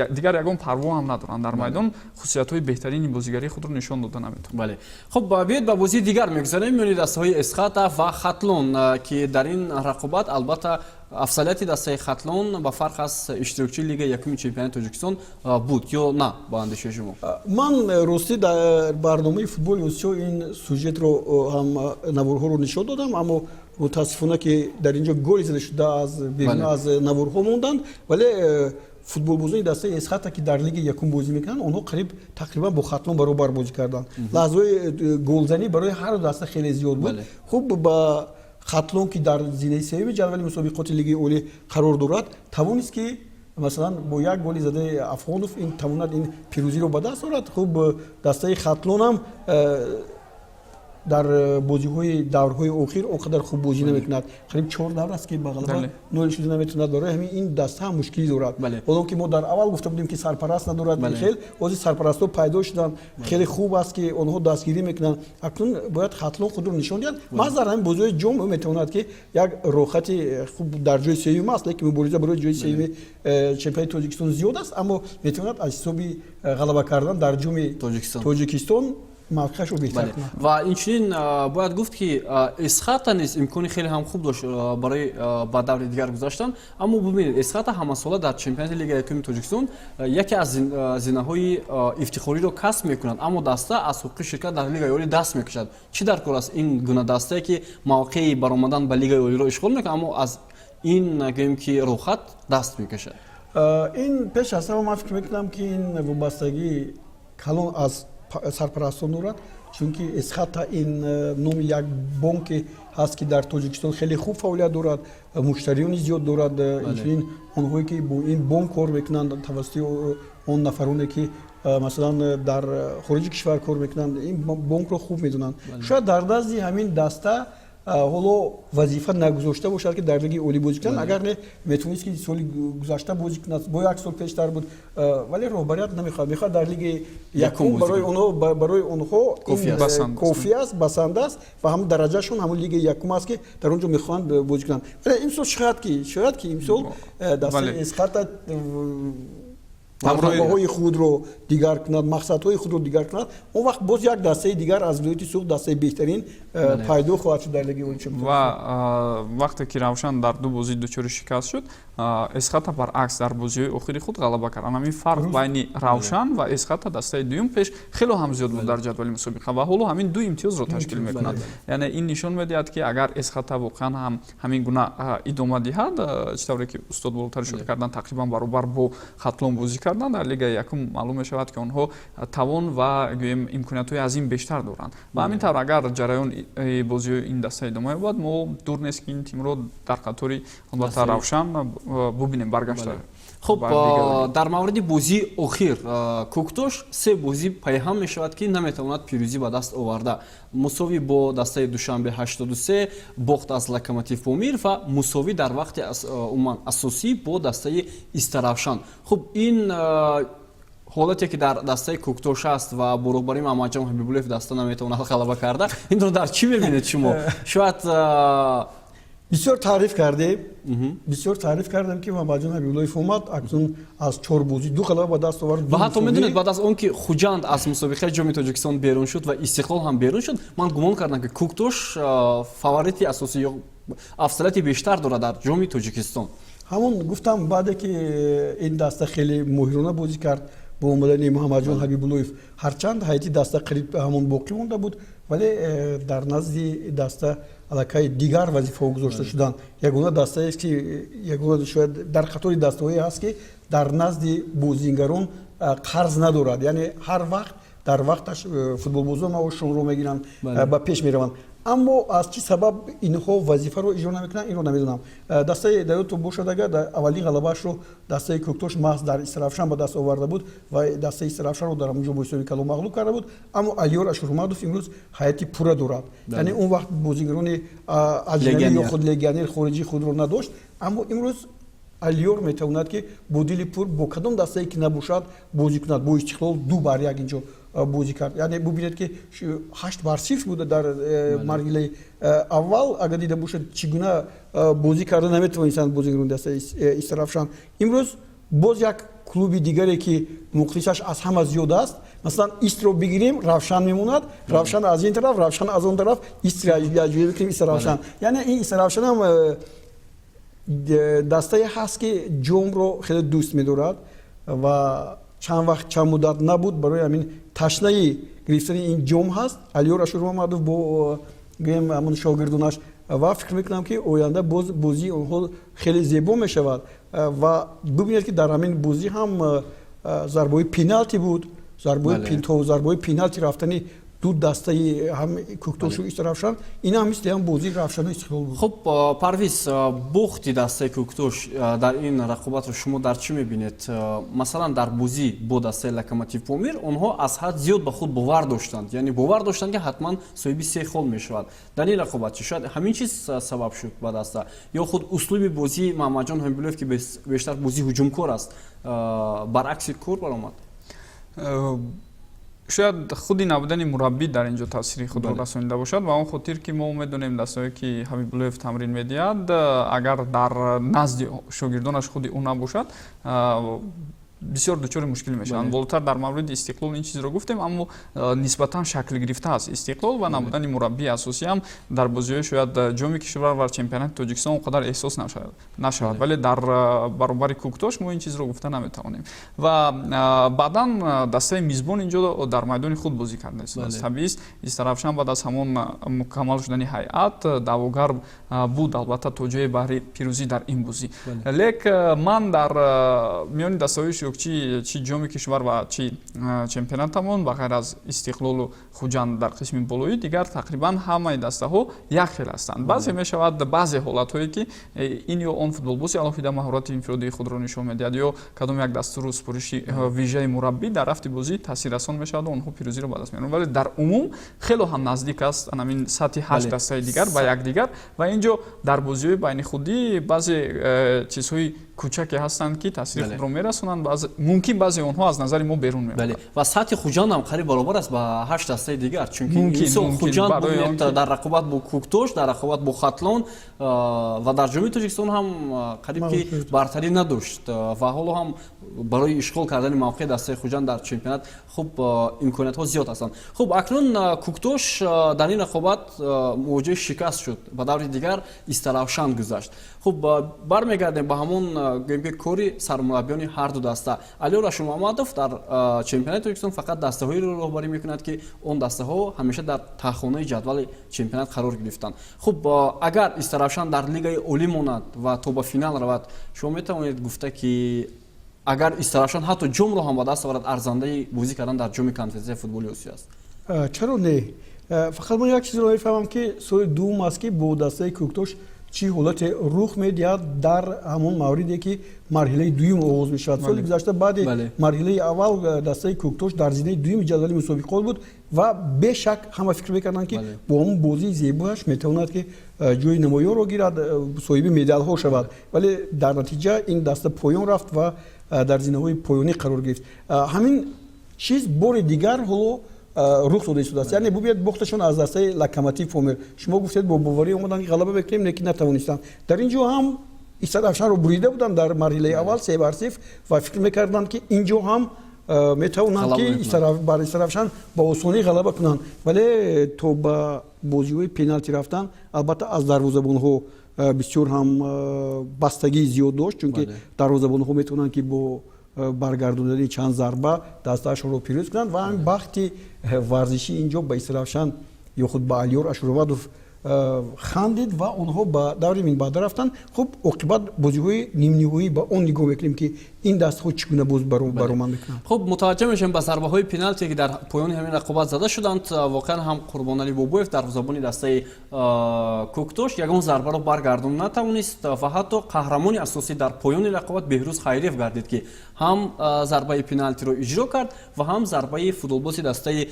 дигар ягон парво ҳам надоранд, дар майдон хусусиятҳои беҳтарини бозигарии худро нишон дода наметавонанд. Бале, хуб, биёед, ба бозии дигар мегузарем, миёни дастаҳои Эсхата ва Хатлон, ки дар ин рақобат албатта афзалияти дастаи Хатлон ба фарқ аз иштирокчии Лигаи якуми чемпионати Тоҷикистон буд ё на, ба андешаи шумо? Ман ростӣ дар барномаи Футболи Осиё ин сюжетро ҳам наворҳоро нишон додам, аммо мутаассифона, ки дар ин ҷо голи зада шуда аз берун аз наворҳо монданд. Вале футболбозони дастаи Эсхата, ки дар Лиги якум бозӣ мекунанд, онҳо қариб тақрибан бо Хатлон баробар бозӣ карданд. Лаҳзаҳои голзанӣ барои ҳар даста хеле зиёд буд. Хуб, ба Хатлон, ки дар зинаи сеюми ҷадвали мусобиқоти Лигаи олӣ қарор дорад, тавонист, ки масалан бо як голи задаи Афғонов ин тавонад ин пирӯзиро ба даст орад. Хуб, дастаи Хатлонам дар бозиҳои даврҳои охир он қадар хуб бозӣ намекунад. Қариб чор давр аст, ки ба ғалаба ноил шуда наметавонад. Барои ҳамин ин даста ҳам мушкилӣ дорад. Ҳолон ки мо дар аввал гуфта будем, ки сарпараст надорад, хел ҳозир сарпарастҳо пайдо шуданд, хеле хуб аст, ки онҳо дастгирӣ мекунанд. Акнун бояд Хатлон худро нишон диҳад. Маҳз дар ҳамин бозиҳои ҷом ӯ метавонад, ки як роҳхати хуб, дар ҷои сеюм аст, лекин мубориза барои ҷои сеюми чемпионати Тоҷикистон зиёд аст, аммо метавонад аз ҳисоби ғалаба кардан дар Ҷоми Тоҷикистон мавқеашро беҳтар кунад. Ва инчунин бояд гуфт, ки Эсхата низ имкони хеле ҳам хуб дошт барои ба даври дигар гузаштан. Аммо бубинед, Эсхата ҳамасола дар чемпионати Лигаи якуми Тоҷикистон яке аз зинаҳои ифтихориро касб мекунад, аммо даста аз ҳуқуқи ширкат дар Лигаи олӣ даст мекашад. Чӣ дар кор аст ин гуна дастае, ки мавқеи баромадан ба Лигаи олиро ишғол мекунад, аммо аз ин, гӯем ки, роҳхат даст мекашад? Ин пеш аз ҳама ман фикр мекунам, ки ин вобастагии калон аз сарпарастон дорад, чунки Эсхата ин номи як бонке ҳаст, ки дар Тоҷикистон хеле хуб фаъолият дорад, муштариёни зиёд дорад. Инчунин онҳое, ки бо ин бонк кор мекунанд, тавассути он нафароне, ки масалан дар хориҷи кишвар кор мекунанд, ин бонкро хуб медонанд. Шояд дар назди ҳамин даста ҳоло вазифа нагузошта бошад, ки дар Лигаи олӣ бозӣ кунанд. Агар не, метавонист, ки соли гузашта бозӣ кунад, бо як сол пештар буд, вале роҳбарият намехоҳад, мехоҳад дар Лигаи якум. Барои онҳо кофӣ аст, басанда аст ва ҳамун дараҷашон ҳамун Лигаи якум аст, ки дар он ҷо мехоҳанд бозӣ кунанд. Вале имсол шояд ки имсол дастаи Эсхата барномаҳои худро дигар кунад, мақсадҳои худро дигар кунад. Он вақт боз як дастаи дигар аз вилояти Суғд, дастаи беҳтарин пайдо хоҳад шуд дар Лигаи олии. Ва вақте ки Равшан дар ду бозӣ дучори шикаст шуд, Эсхата баръакс дар бозиҳои охири худ ғалаба кард. Ҳамин фарқ байни Равшан ва Эсхата, дастаи дуюм, пеш хело ҳам зиёд буд дар ҷадвали мусобиқа ва ҳоло ҳамин ду имтиёзро ташкил мекунад. Яъне ин нишон медиҳад, ки агар Эсхата воқеан ҳам ҳамин гуна идома диҳад, чӣ тавре ки устод болотар ишора карданд, тақрибан баробар бо Хатлон бозӣ карданд дар Лигаи якум, маълум мешавад, ки онҳо тавон ва, гӯем, имкониятҳои аз ин бештар доранд. Ва ҳамин тавр, агар ҷараёни бозиҳои ин даста идома ёбад, мо дур нест, ки ин тимро дар қатори, албатта, Равшан бубинем баргашта. Хуб, дар мавриди бозии охир, Кӯктош се бозӣ пайҳам мешавад, ки наметавонад пирӯзӣ ба даст оварда. Мусовӣ бо дастаи Душанбе 83, бохт аз Локомотив Помир ва мусовӣ дар вақти умуман асосӣ бо дастаи Истаравшан. Хуб, ин ҳолате, ки дар дастаи Кӯктош аст ва бо роҳбарии Маҳамадҷон Ҳабибуллоев даста наметавонад ғалаба карда, инро дар чӣ мебинед шумо? Шояд Бисёр таъриф кардем, бисёр таъриф кардем, ки Муҳаммадҷон Ҳабибуллоев омад, акнун аз чор бозӣ ду ғалаба ба даст овард. Ва ҳатто медонед, баъд аз он ки Хуҷанд аз мусобиқаи Ҷоми Тоҷикистон берун шуд ва Истиқлол ҳам берун шуд, ман гумон кардам, ки Кӯктош фаворити асосӣ ё афзалияти бештар дорад дар Ҷоми Тоҷикистон. Ҳамон гуфтам, баъде ки ин даста хеле моҳирона бозӣ кард. Бо омадани Муҳаммадҷон Ҳабибуллоев, ҳарчанд ҳайати даста қариб ҳамон боқӣ монда буд, вале дар назди даста аллакай дигар вазифаҳо гузошта шуданд. Ягона дастаест, ки ягона шояд дар қатори дастаҳое ҳаст, ки дар назди бозингарон қарз надорад, яъне ҳар вақт дар вақташ футболбозон маошшонро мегиранд, ба пеш мераванд. Аммо аз чӣ сабаб инҳо вазифаро иҷро намекунанд, инро намедонам. Дастаи даёту бошад, агар дар аввалин ғалабаашро дастаи Кӯктош маҳз дар Истаравшан ба даст оварда буд ва дастаи Истаравшанро дар ҳамонҷо бо ҳисоби калон мағлуб карда буд. Аммо Алиёр Ашурмадов имрӯз ҳайати пурра дорад, яъне он вақт бозигарони аҷнабӣ ё худ легионер хориҷии худро надошт, аммо имрӯз Алиёр метавонад, ки бо дили пур бо кадом дастае ки набошад, бозӣ кунад. Бо Истиқлол 2-1 инҷо бозӣ кард, яъне бубинед, ки 8-0 буда дар марҳилаи аввал. Агар дида бошад, чӣ гуна бозӣ карда наметавонистанд бозигарони дастаи Истаравшан. Имрӯз боз як клуби дигаре, ки мухлисаш аз ҳама зиёд аст, масалан, Истро бигирем, Равшан мемонад, Равшан аз ин тараф, Равшан аз он тараф, Истра ҷоя бикунем, Истаравшан. Яъне ин Истаравшанам дастае ҳаст, ки ҷомро хеле дӯст медорад ва чанд вақт, чанд муддат набуд, барои ҳамин ташнаи гирифтани ин ҷом ҳаст Алиёр Ашурмамадов бо, гӯем, ҳамон шогирдонаш. Ва фикр мекунам, ки оянда боз бозии онҳо хеле зебо мешавад. Ва бибинед, ки дар ҳамин бозӣ ҳам зарбаҳои пеналти буд, то зарбаҳои пеналти рафтани ду дастаи ҳам Кӯктошу Истаравшан, ин ҳам мисли ҳам бозии Равшану Истиқлол буд. Хуб, Парвиз, бохти дастаи Кӯктош дар ин рақобатро шумо дар чӣ мебинед? Масалан, дар бозӣ бо дастаи Локомотив Помир онҳо аз ҳад зиёд ба худ бовар доштанд, яъне бовар доштанд, ки ҳатман соҳиби се хол мешавад. Дар ин рақобат чӣ, шояд ҳамин чиз сабаб шуд ба даста ё худ услуби бозии Маҳаммадҷон Ҳабибуллоев, ки бештар бозии ҳуҷумкор аст, баръакси кор баромад? Шояд худи набудани мураббӣ дар ин ҷо таъсири худро расонида бошад, ва он хотир, ки мо медонем, дастаҳое, ки Ҳабибуллоев тамрин медиҳад, агар дар назди шогирдонаш худи ӯ набошад, бисёр дучори мушкил мешаванд. Болотар дар мавриди Истиқлол ин чизро гуфтем, аммо нисбатан шакл гирифта аст Истиқлол ва набудани мураббии асосӣ ҳам дар бозиҳои шояд Ҷоми кишвар ва чемпионати Тоҷикистон он қадар эҳсос нашавад, вале дар баробари Кӯктош мо ин чизро гуфта наметавонем. Ва баъдан дастаи мизбон инҷо дар майдони худ бозӣ карда истодааст. Табиист, Истаравшан баъд аз ҳамон мукаммал шудани ҳайат даъвогар буд, албатта, то ҷое баҳри пирӯзӣ дар ин бозӣ. Лек ман дар миёни дастаҳои иштирокчии чи Ҷоми кишвар ва чи чемпионатамон, ба ғайр аз Истиқлолу Хуҷанд дар қисми болоӣ, дигар тақрибан ҳамаи дастаҳо як хел ҳастанд. Баъзе мешавад, баъзе ҳолатҳое, ки ин ё он футболбози алоҳида маҳорати инфиродии худро нишон медиҳад ё кадом як дастуру супориши вижаи мураббӣ дар рафти бозӣ таъсиррасон мешавад ва онҳо пирӯзиро ба даст меоранд. Вале дар умум хело ҳам наздик аст анамин сатҳи ҳашт дастаи дигар ба якдигар. Ва ин ҷо дар бозиҳои байни худӣ баъзе чизҳои кӯчаке ҳастанд, ки таъсири худро мерасонанд. Мумкин баъзе онҳо аз назари мо берун мемонанд. Ва сатҳи Хуҷанд ҳам қариб баробар аст ба ҳашт дастаи дигар, чунки имсол Хуҷанд, бубинед, дар рақобат бо Кӯктош, дар рақобат бо Хатлон ва дар Ҷоми Тоҷикистон ҳам қариб ки бартарӣ надошт. Ва ҳоло ҳам барои ишғол кардани мавқеи дастаи Хуҷанд дар чемпионат хуб имкониятҳо зиёд ҳастанд. Хуб, акнун Кӯктош дар ин рақобат мувоҷиҳи шикаст шуд, ба даври дигар Истаравшан гузашт. Хуб, бармегардем ба ҳамон, гӯем ки, кори сармураббиёни ҳарду даста. Алиёр Ашурмамадов дар чемпионати Тоҷикистон фақат дастаҳоеро роҳбарӣ мекунад, ки он дастаҳо ҳамеша дар таҳхонаи ҷадвали чемпионат қарор гирифтанд. Хуб, агар Истаравшан дар лигаи олӣ монад ва то ба финал равад, шумо метавонед гуфта, ки агар Истаравшан ҳатто ҷомро ҳам ба даст оварад, арзандаи бозӣ кардан дар Ҷоми Конфедератсияи футболи Осиё аст? Чаро не? Фақат ман як чизро мефаҳмам, ки соли дуввум аст, ки бо дастаи Кӯктош чӣ ҳолате рух медиҳад дар ҳамон мавриде, ки марҳилаи дуюм оғоз мешавад. Соли гузашта баъди марҳилаи аввал дастаи Кӯктош дар зинаи дуюми ҷадвали мусобиқот буд ва бешак ҳама фикр мекарданд, ки бо ҳамон бозии зебояш метавонад, ки ҷои намоёнро гирад, соҳиби медалҳо шавад. Вале дар натиҷа ин даста поён рафт ва дар зинаҳои поёнӣ қарор гирифт. Ҳамин чиз бори дигар ҳоло рух дода истодааст. Яъне бубинед, бохташон аз дастаи Локомотив Помир, шумо гуфтед, бо боварӣ омаданд, ки ғалаба мекунем, лекин натавонистанд. Дар ин ҷо ҳам Истаравшанро бурида буданд дар марҳилаи аввал 3-0 ва фикр мекарданд, ки ин ҷо ҳам метавонанд, ки бар Истаравшан ба осонӣ ғалаба кунанд. Вале то ба бозиҳои пеналти рафтан, албатта, аз дарвозабонҳо бисёр ҳам бастагии зиёд дошт, чунки дарвозабонҳо метавонанд, ки бо Баргардондани чанд зарба дастаашонро пирӯз кунанд ва ҳамин бахти варзишӣ инҷо ба Истаравшан ё худ ба Алиёр Ашуровадов хандид ва онҳо ба даври минбаъда рафтанд. Хуб, оқибат бозиҳои нимниҳоӣ, ба он нигоҳ мекунем, ки ин дастҳо чӣ гуна боз баромад мекунанд. Хуб, мутаваҷҷӯҳ мешавем ба зарбаҳои пеналте, ки дар поёни ҳамин рақобат зада шуданд. Воқеан ҳам Қурбоналӣ Бобоев, дарвозабони дастаи Кӯктош, ягон зарбаро баргардон натавонист ва ҳатто қаҳрамони асосӣ дар поёни рақобат Беҳрӯз Хайриев гардид, ки ҳам зарбаи пеналтиро иҷро кард ва ҳам зарбаи футболбози дастаи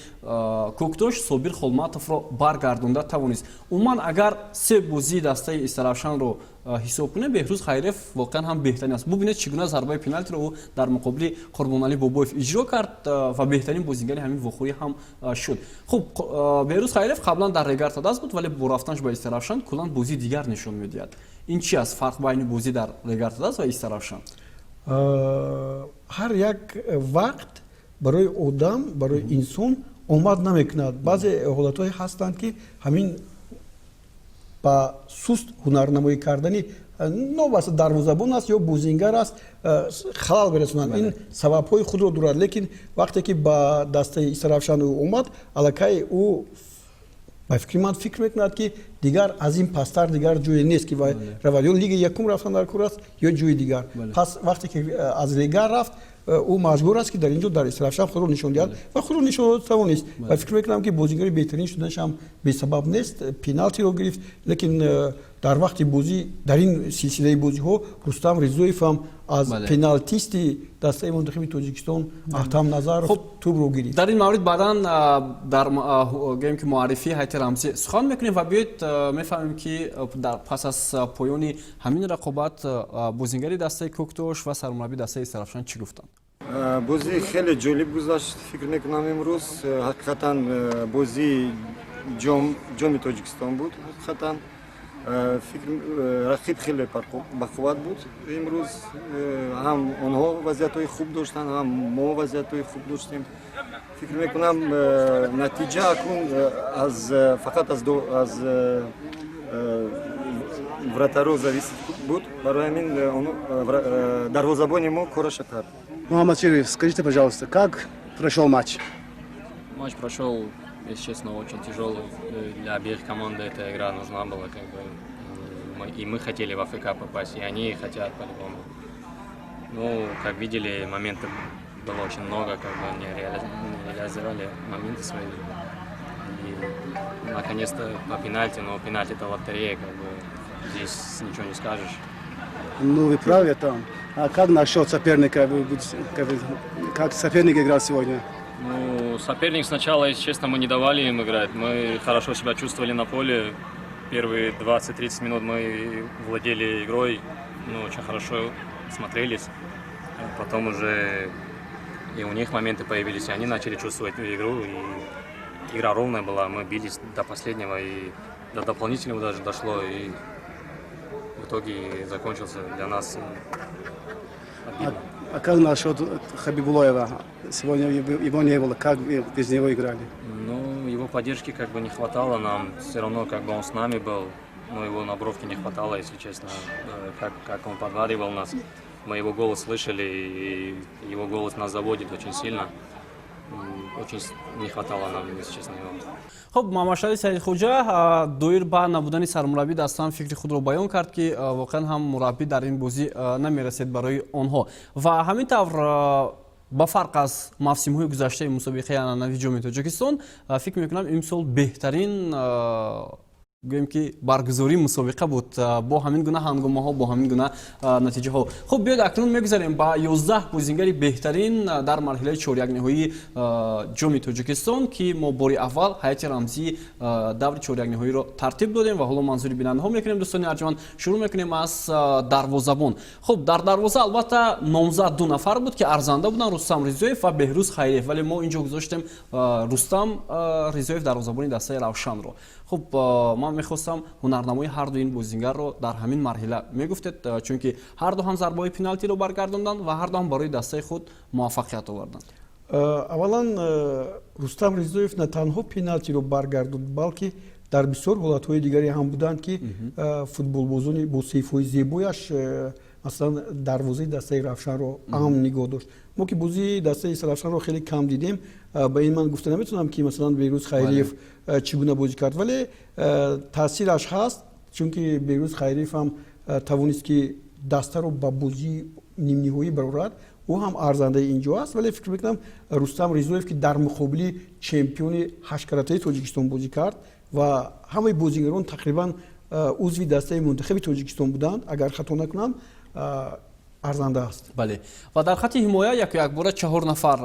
Кӯктош Собир Холматовро баргардонда тавонист. Умуман, агар се бозии дастаи Истаравшанро ҳисоб кунем, Беҳрӯз Хайриев воқеан ҳам беҳтарин аст. Бубинед, чӣ гуна зарбаи пеналтиро ӯ дар муқобили Қурбоналӣ Бобоев иҷро кард ва беҳтарин бозигари ҳамин вохӯрӣ ҳам шуд. Хуб, Беҳрӯз Хайриев қаблан дар Регар ТадАЗ буд, вале бо рафтанаш ба Истаравшан куллан бозии дигар нишон медиҳад. Ин чи аст, фарқ байни бозӣ дар Регар ТадАЗ ва Истаравшан? Ҳар як вақт барои одам, барои инсон омад намекунад. Баъзе ҳолатҳое ҳастанд, ки ҳамин ба суст ҳунарнамоӣ кардани, новобаста дарвозабон аст ё бозингар аст, халал мерасонанд. Ин сабабҳои худро дорад, лекин вақте ки ба дастаи Истаравшан ӯ омад, аллакай ӯ, ба фикри ман, фикр мекунад, ки дигар аз ин пасттар дигар ҷое нест, ки равад: ё лигаи якум рафтан дар кор аст, ё ҷои дигар. Пас вақте ки аз Регар рафт, ӯ маҷбур аст, ки дар ин ҷо, дар Истаравшан, худро нишон диҳад ва худро нишон дода тавонист. Ва фикр мекунам, ки бозигари беҳтарин шуданаш ҳам бесабаб нест. Пеналтиро гирифт, лекин дар вақти бозӣ, дар ин силсилаи бозиҳо, Рустам Ризоев ҳам аз пеналтисти дастаи мунтахаби Тоҷикистон Аҳтам Назаров тӯбро гирифт. Дар ин маврид баъдан дар гӯем, ки муаррифии ҳайати рамзӣ сухан мекунем ва биёед мефаҳмем, ки дар пас аз поёни ҳамин рақобат бозингари дастаи Кӯктош ва сармураббии дастаи Истаравшан чӣ гуфтанд. Бозӣ хеле ҷолиб гузашт, фикр мекунам, имрӯз. Ҳақиқатан, бозии Ҷоми Тоҷикистон буд. Ҳақиқатан, фикр, рақиб хеле бақувват буд имрӯз. Ҳам онҳо вазъиятҳои хуб доштанд, ҳам мо вазъиятҳои хуб доштем. Фикр мекунам, натиҷа акнун аз фақат аз вратаро зависит буд. Барои ҳамин дарвозабони мо кораша кард. Мухаммад Шериф, скажите, пожалуйста, как прошел матч? Матч прошел, если честно, очень тяжелый. Для обеих команд эта игра нужна была, как бы. И мы хотели в АФК попасть, и они хотят по-любому. Ну, как видели, моменты было очень много, как бы не реализовали моменты свои. И наконец-то по пенальти, но пенальти — это лотерея, как бы здесь ничего не скажешь. Ну, вы правы там. А как насчет соперника? Вы будете, как, как соперник играл сегодня? Ну, соперник сначала, если честно, мы не давали им играть. Мы хорошо себя чувствовали на поле. Первые 20-30 минут мы владели игрой, ну, очень хорошо смотрелись. Потом уже и у них моменты появились, и они начали чувствовать игру. И игра ровная была, мы бились до последнего, и до дополнительного даже дошло. И в итоге закончился для нас обидно. А как насчет Хабибулоева? Сегодня его не было. Как вы без него играли? Ну, его поддержки как бы не хватало нам. Все равно как бы он с нами был, но его на бровке не хватало, если честно. Как он подбадривал нас. Мы его голос слышали, и его голос нас заводит очень сильно. Очень не хватало нам, если честно, его. Хуб, Муҳаммадшариф Саидхоҷа доир ба набудани сармураббӣ дастаам фикри худро баён кард, ки воқеан ҳам мураббӣ дар ин бозӣ намерасед барои онҳо. Ва ҳамин тавр, ба фарқ аз мавсимҳои гузаштаи мусобиқаи анъанавии Ҷоми Тоҷикистон, фикр мекунам, имсол беҳтарин, гӯем, ки баргузории мусобиқа буд бо ҳамин гуна ҳангомаҳо, бо ҳамин гуна натиҷаҳо. Хуб, биёед, акнун мегузарем ба 11 бозингари беҳтарин дар марҳилаи чорякниҳоии Ҷоми Тоҷикистон, ки мо бори аввал ҳайати рамзии даври чорякниҳоиро тартиб додем ва ҳоло манзури бинандаҳо мекунем. Дӯстони арҷманд, шурӯъ мекунем аз дарвозабон. Хуб, дар дарвоза албатта номзад ду нафар буд, ки арзанда буданд: Рустам Ризоев ва Беҳрӯз Хайриев, вале мо инҷо гузоштем Рустам Ризоев, дарвозабони дастаи Равшанро. Хуб, ман мехостам ҳунарнамои ҳарду ин бозингарро дар ҳамин марҳила мегуфтед, чунки ҳарду ҳам зарбаҳои пеналтиро баргардонданд ва ҳарду ҳам барои дастаи худ муваффақият оварданд. Аввалан, Рустам Ризоев на танҳо пеналтиро баргардонд, балки дар бисёр ҳолатҳои дигаре ҳам буданд, ки футболбозони бо сейвҳои зебояш Масалан, дарвозаи дастаи Равшанро амн нигоҳ дошт. Мо ки бозии дастаи Равшанро хеле кам дидем, ба ин ман гуфта наметавонам, ки масалан Беҳрӯз Хайриев чӣ гуна бозӣ кард, вале таъсираш ҳаст, чунки Беҳрӯз Хайриев ҳам тавонист, ки дастаро ба бозии нимниҳоӣ барорад. Ӯ ҳам арзандаи ин ҷо аст. Вале фикр мекунам, Рустам Ризоев, ки дар муқобили чемпиони ҳашткаратаи Тоҷикистон бозӣ кард ва ҳамаи бозигарон тақрибан узви дастаи мунтахаби Тоҷикистон буданд, агар хато накунам, арзанда аст. Бале, ва дар хати ҳимоя яку якбора чаҳор нафар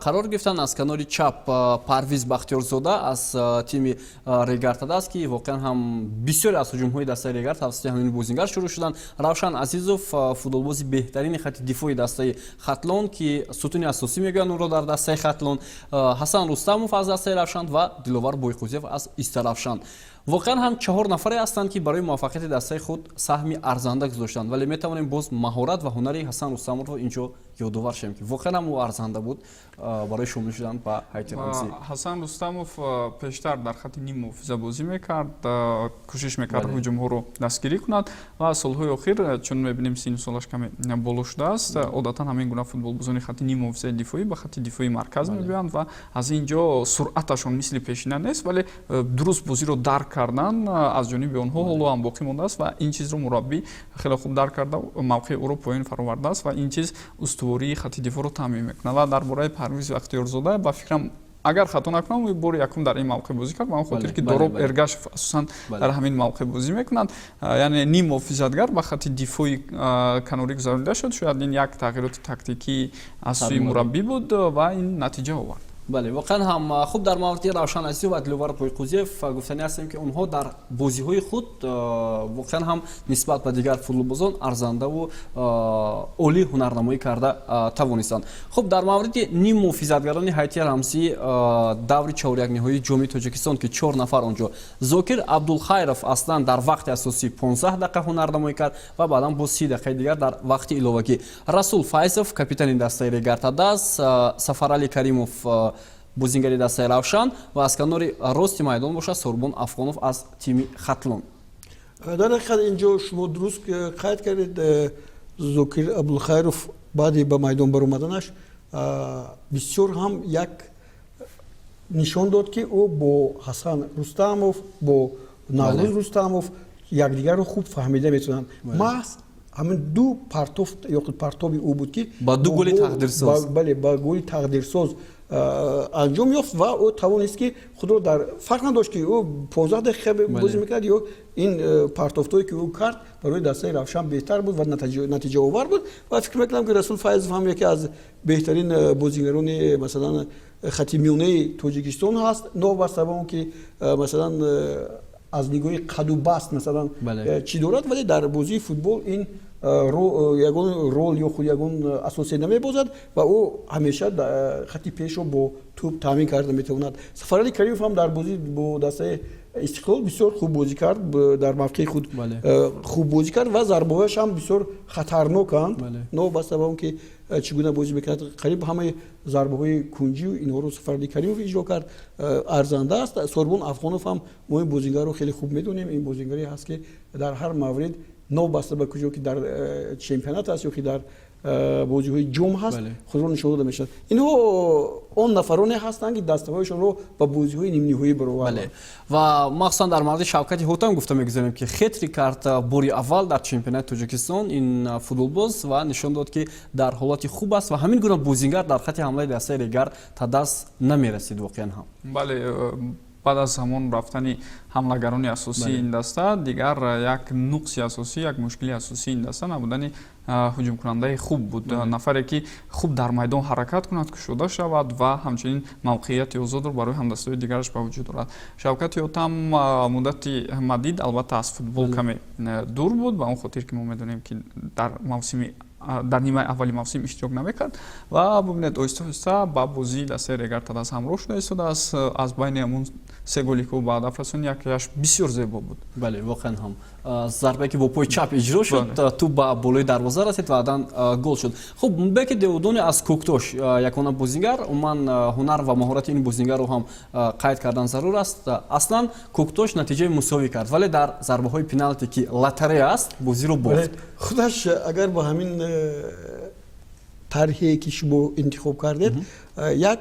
қарор гирифтанд. Аз канори чап Парвиз Бахтиёрзода аз тими Регар-ТадАЗ, ки воқеан ҳам бисёре аз ҳуҷумҳои дастаи Регар тавассути ҳамин бозингар шурӯъ шуданд. Равшан Азизов, футболбози беҳтарини хати дифои дастаи Хатлон, ки сутуни асосӣ мегӯянд ӯро дар дастаи Хатлон, Ҳасан Рустамов аз дастаи Равшан ва Диловар Бойқӯзиев аз Истаравшан. Воқеан ҳам чаҳор нафаре ҳастанд, ки барои муваффақияти дастаи худ саҳми арзанда гузоштанд. Вале метавонем боз маҳорат ва ҳунари Ҳасан Рустамовро инҷо ёдовар шавем, ки воқеан ҳам ӯ арзанда буд барои шомил шудан ба ҳайати рамзӣ. Ҳасан Рустамов пештар дар хати ниммуҳофиза бозӣ мекард, кӯшиш мекард ҳуҷумҳоро дастгирӣ кунад ва солҳои охир, чун мебинем, синну солаш каме боло шудааст, одатан ҳамин гуна футболбозони хати ниммуҳофизаи дифоӣ ба хати дифоии марказ мебиёянд ва аз ин ҷо суръаташон мисли пешина нест, вале дуруст бозиро дарк кардан аз ҷониби онҳо ҳоло ҳам боқӣ мондааст ва ин чизро мураббӣ хеле хуб дарк карда, мавқеи ӯро поён фаровардааст ва ин чиз устувории хати дифоъро таъмин мекунад. Ва дар бораи Парвиз Бахтиёрзода, ба фикрам, агар хато накунам, ӯ бори якум дар ин мавқеъ бозӣ кард, ба он хотир ки Дороб Эргашев асосан дар ҳамин мавқеъ бозӣ мекунад, яъне ним муҳофизатгар ба хати дифои канорӣ гузаронида шуд. Шояд ин як тағйироти тактикӣ аз сӯи мураббӣ буд ва ин натиҷа овард. Бале, воқеан ҳам. Хуб, дар мавриди Равшан Азизов ва Диловар Бойқӯзиев гуфтанӣ ҳастем, ки онҳо дар бозиҳои худ воқеан ҳам нисбат ба дигар футболбозон арзандаву олӣ ҳунарнамоӣ карда тавонистанд. Хуб, дар мавриди ним муҳофизатгарони ҳайати рамзии даври чорякниҳоии Ҷоми Тоҷикистон, ки чор нафар онҷо: Зокир Абдулхайров аслан дар вақти асосӣ 15 дақиқа ҳунарнамоӣ кард ва баъдан боз 30 дақиқаи дигар дар вақти иловагӣ. Расул Файзов, капитани дастаи Регар-ТадАЗ, Сафарали Каримов, бозингари дастаи Равшан, ва аз канори рости майдон бошад Сорбон Афғонов аз тими Хатлон. Дар ҳақиқат, инҷо шумо дуруст қайд кардед. Зокир Абдулхайров баъди ба майдон баромаданаш бисёр ҳам як нишон дод, ки ӯ бо Ҳасан Рустамов, бо Наврӯз Рустамов якдигарро хуб фаҳмида метавонанд. Маҳз ҳамин ду партоф ё партоби ӯ буд, ки ба ду голи тақдирсоз. Бале, ба голи тақдирсоз анҷом ёфт ва ӯ тавонист, ки худро дар фарқ надошт, ки ӯ 15 дақиқа бозӣ мекард ё ин партофтое, ки ӯ кард, барои дастаи Равшан беҳтар буд ва натиҷаовар буд. Ва фикр мекунам, ки Расул Файзов ҳам яке аз беҳтарин бозигарони, масалан, хати миёнаи Тоҷикистон ҳаст, новобаста ба он ки, масалан, аз нигоҳи қаду баст, масалан, чӣ дорад, вале дар бозии футбол ин ягон рол ё худ ягон асосе намебозад ва ӯ ҳамеша хати пешро бо тӯб таъмин карда метавонад. Сафарали Каримов ҳам дар бозӣ бо дастаи Истиқлол бисёр хуб бозӣ кард, дар мавқеи худ хуб бозӣ кард ва зарбаҳояш ҳам бисёр хатарноканд. Новобаста ба он ки чӣ гуна бозӣ мекард, қариб ҳамаи зарбаҳои кунҷию инҳоро Сафарали Каримов иҷро кард, арзанда аст. Сорбон Афғонов ҳам, мо ин бозингарро хеле хуб медонем. Ин бозингаре ҳаст, ки дар ҳар маврид, новобаста ба куҷо, ки дар чемпионат аст ё ки дар бозиҳои ҷом ҳаст, худро нишон дода мешавад. Инҳо он нафароне ҳастанд, ки дастаҳояшонро ба бозиҳои нимниҳоӣ бароварданд. Ва махсусан дар мавриди Шавкати Ҳотам гуфта мегузарем, ки хетрик кард бори аввал дар чемпионати Тоҷикистон ин футболбоз ва нишон дод, ки дар ҳолати хуб аст ва ҳамин гуна бозингар дар хати ҳамлаи дастаи Регар ТадАЗ намерасид воқеан ҳам. Бале, баъд аз ҳамон рафтани ҳамлагарони асосии ин даста дигар як нуқси асосӣ, як мушкили асосии ин даста набудани ҳуҷумкунандаи хуб буд, нафаре, ки хуб дар майдон ҳаракат кунад, кушода шавад ва ҳамчунин мавқеияти озодро барои ҳамдастаҳои дигараш ба вуҷуд орад. Шавкати Ҳотам муддати мадид, албатта, аз футбол каме дур буд, ба он хотир ки мо медонем, ки дар мавсими Дар нимаи аввали мавсим иштирок намекард ва бубинед, оҳиста оҳиста ба бозии дастаи Регар ТадАЗ ҳамроҳ шуда истодааст. Аз байни ҳамун се голе, ки ӯ ба ҳадаф расонд, якеаш бисёр зебо буд. Бале, воқеан ҳам зарбае, ки бо пои чап иҷро шуд, тӯб ба болои дарвоза расид ва баъдан гол шуд. Хуб, Беки Деудони аз Кӯктош ягона бозингар. Умуман, ҳунар ва маҳорати ин бозингарро ҳам қайд кардан зарур аст. Аслан Кӯктош натиҷаи мусовӣ кард, вале дар зарбаҳои пеналти, ки лотарея аст, бозиро бохт. Худаш агар ба ҳамин тарҳе, ки шумо интихоб кардед, як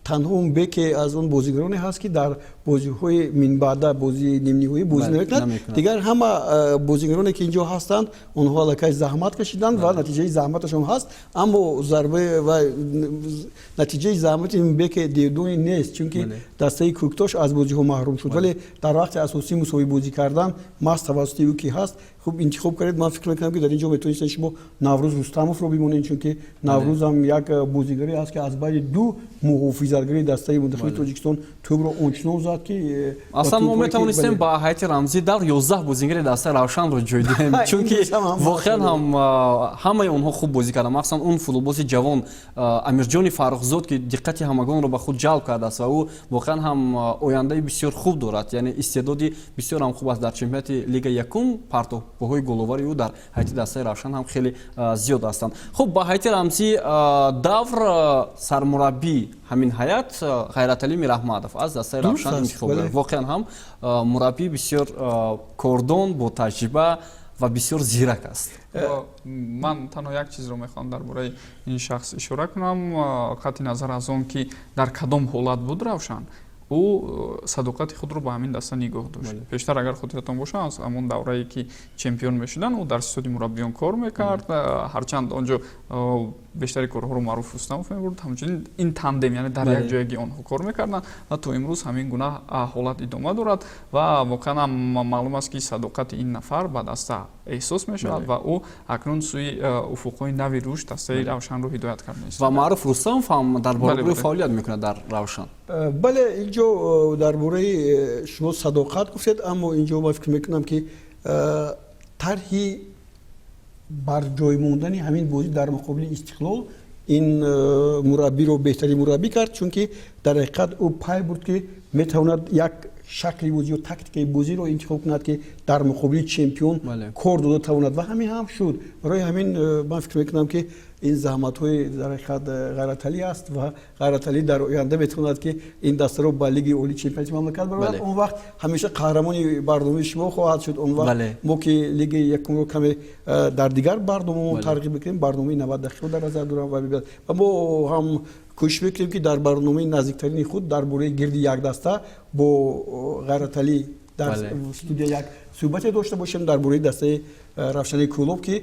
танҳо он беке аз он бозигароне ҳаст, ки дар бозиҳои минбаъда, бозии нимниҳоӣ бозӣ намекунад. Дигар ҳама бозигароне, ки инҷо ҳастанд, онҳо аллакай заҳмат кашиданд ва натиҷаи заҳматашон ҳаст, аммо зарба ва натиҷаи заҳмати беке Девдони нест, чунки дастаи Кӯктош аз бозиҳо маҳрум шуд, вале дар вақти асосӣ мусовӣ бозӣ кардан маҳз тавассути ӯ, ки ҳаст, хуб интихоб кардед. Ман фикр мекунам, ки дар ин ҷо метавонистед шумо Наврӯз Рустамовро бимонед, чунки Наврӯзам як бозигаре аст, ки аз байни ду муҳофизатгари дастаи мунтахаби Тоҷикистон тӯбро ончунон зад, ки Аслан мо метавонистем ба ҳайати рамзии давр 11 бозигари дастаи Равшанро ҷой диҳем, чунки воқеан ҳам ҳамаи онҳо хуб бозӣ карданд, махсусан он футболбози ҷавон Амирҷони Фаррухзод, ки диққати ҳамагонро ба худ ҷалб кардааст ва ӯ воқеан ҳам ояндаи бисёр хуб дорад, яъне истеъдоди бисёр ҳам хуб аст. Дар чемпионати Лигаи якум партовбоҳои головари ӯ дар ҳайати дастаи Равшан ҳам хеле зиёд ҳастанд. Хуб, ба ҳайати рамзии давр сармураббӣ ҳамин ҳайат Ғайраталӣ Мираҳмадов аз дастаи Равшан интихоб. Воқеан ҳам мураббии бисёр кордон, бо таҷриба ва бисёр зирак аст. Ман танҳо як чизро мехоҳам дар бораи ин шахс ишора кунам. Қатъи назар аз он, ки дар кадом ҳолат буд Равшан, ӯ садоқати худро ба ҳамин даста нигоҳ дошт. Пештар, агар хотиратон боша, аз ҳамон даврае, ки чемпион мешуданд, ӯ дар ситоди мураббиён кор мекард, ҳарчанд он ҷо бештари корҳоро Маъруф Рустамов мебурд. Ҳамчунин ин тандем, яъне дар як ҷоягӣ онҳо кор мекарданд ва то имрӯз ҳамин гуна ҳолат идома дорад. Ва воқеан ҳам маълум аст, ки садоқати ин нафар ба даста эҳсос мешавад ва ӯ акнун сӯи уфуқҳои нави рушд дастаи Равшанро ҳидоят карда. Ва Маъруф Рустамов ҳам дар болои фаъолият мекунад дар Равшан. Бале, инҷо дар бораи шумо садоқат гуфтед, аммо инҷо ман фикр мекунам, ки тарҳи барҷой мондани ҳамин бозӣ дар муқобили Истиқлол ин мураббиро беҳтарин мураббӣ кард, чунки дар ҳақиқат ӯ пай бурд, ки метавонад як шакли бозӣ ё тактикаи бозиро интихоб кунад, ки дар муқобили чемпион кор дода тавонад, ва ҳамин ҳам шуд. Барои ҳамин ман фикр мекунам, ки ин заҳматҳои дар ҳақиқат Ғайраталӣ аст ва Ғайраталӣ дар оянда метавонад, ки ин дастаро ба Лиги Олии чемпионати мамлакат барорад. Он вақт ҳамеша қаҳрамони барномаи шумо хоҳад шуд. Он вақт мо, ки Лиги якумро каме дар дигар барномамо тарғиб мекунем, барномаи 90 дақиқаро дар назар дорам, ва мо ҳам кӯшиш мекунем, ки дар барномаи наздиктарини худ дар бораи гирди як даста бо Ғайраталӣ дар студия як суҳбате дошта бошем дар бораи дастаи Равшани Кӯлоб, ки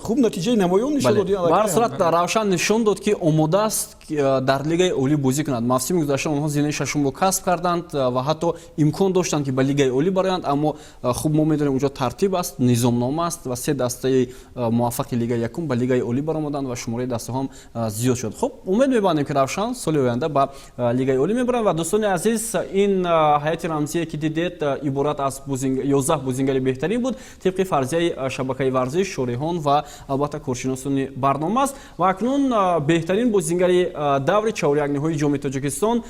хуб натиҷаи намоён нишон дод. Ба ҳар сурат, Равшан нишон дод, ки омода аст дар Лигаи Олӣ бозӣ кунад. Мавсими гузашта онҳо зинаи шашумро касб карданд ва ҳатто имкон доштанд, ки ба Лигаи Олӣ бароянд, аммо хуб мо медонем, онҷо тартиб аст, низомнома аст ва се дастаи муваффақи Лигаи якум ба Лигаи Олӣ баромаданд ва шумораи дастаҳо ҳам зиёд шуд. Хуб, умед мебандем, ки Равшан соли оянда ба Лигаи Олӣ мебаранд. Ва дӯстони азиз, ин ҳайати рамзие, ки дидед, иборат аз 11 бозингари беҳтарин буд, тибқи фарзияи шабакаи варзиш, шореҳон ва албатта коршиносони барнома аст. Ва акнун беҳтарин бозингари даври чорякниҳои Ҷоми Тоҷикистон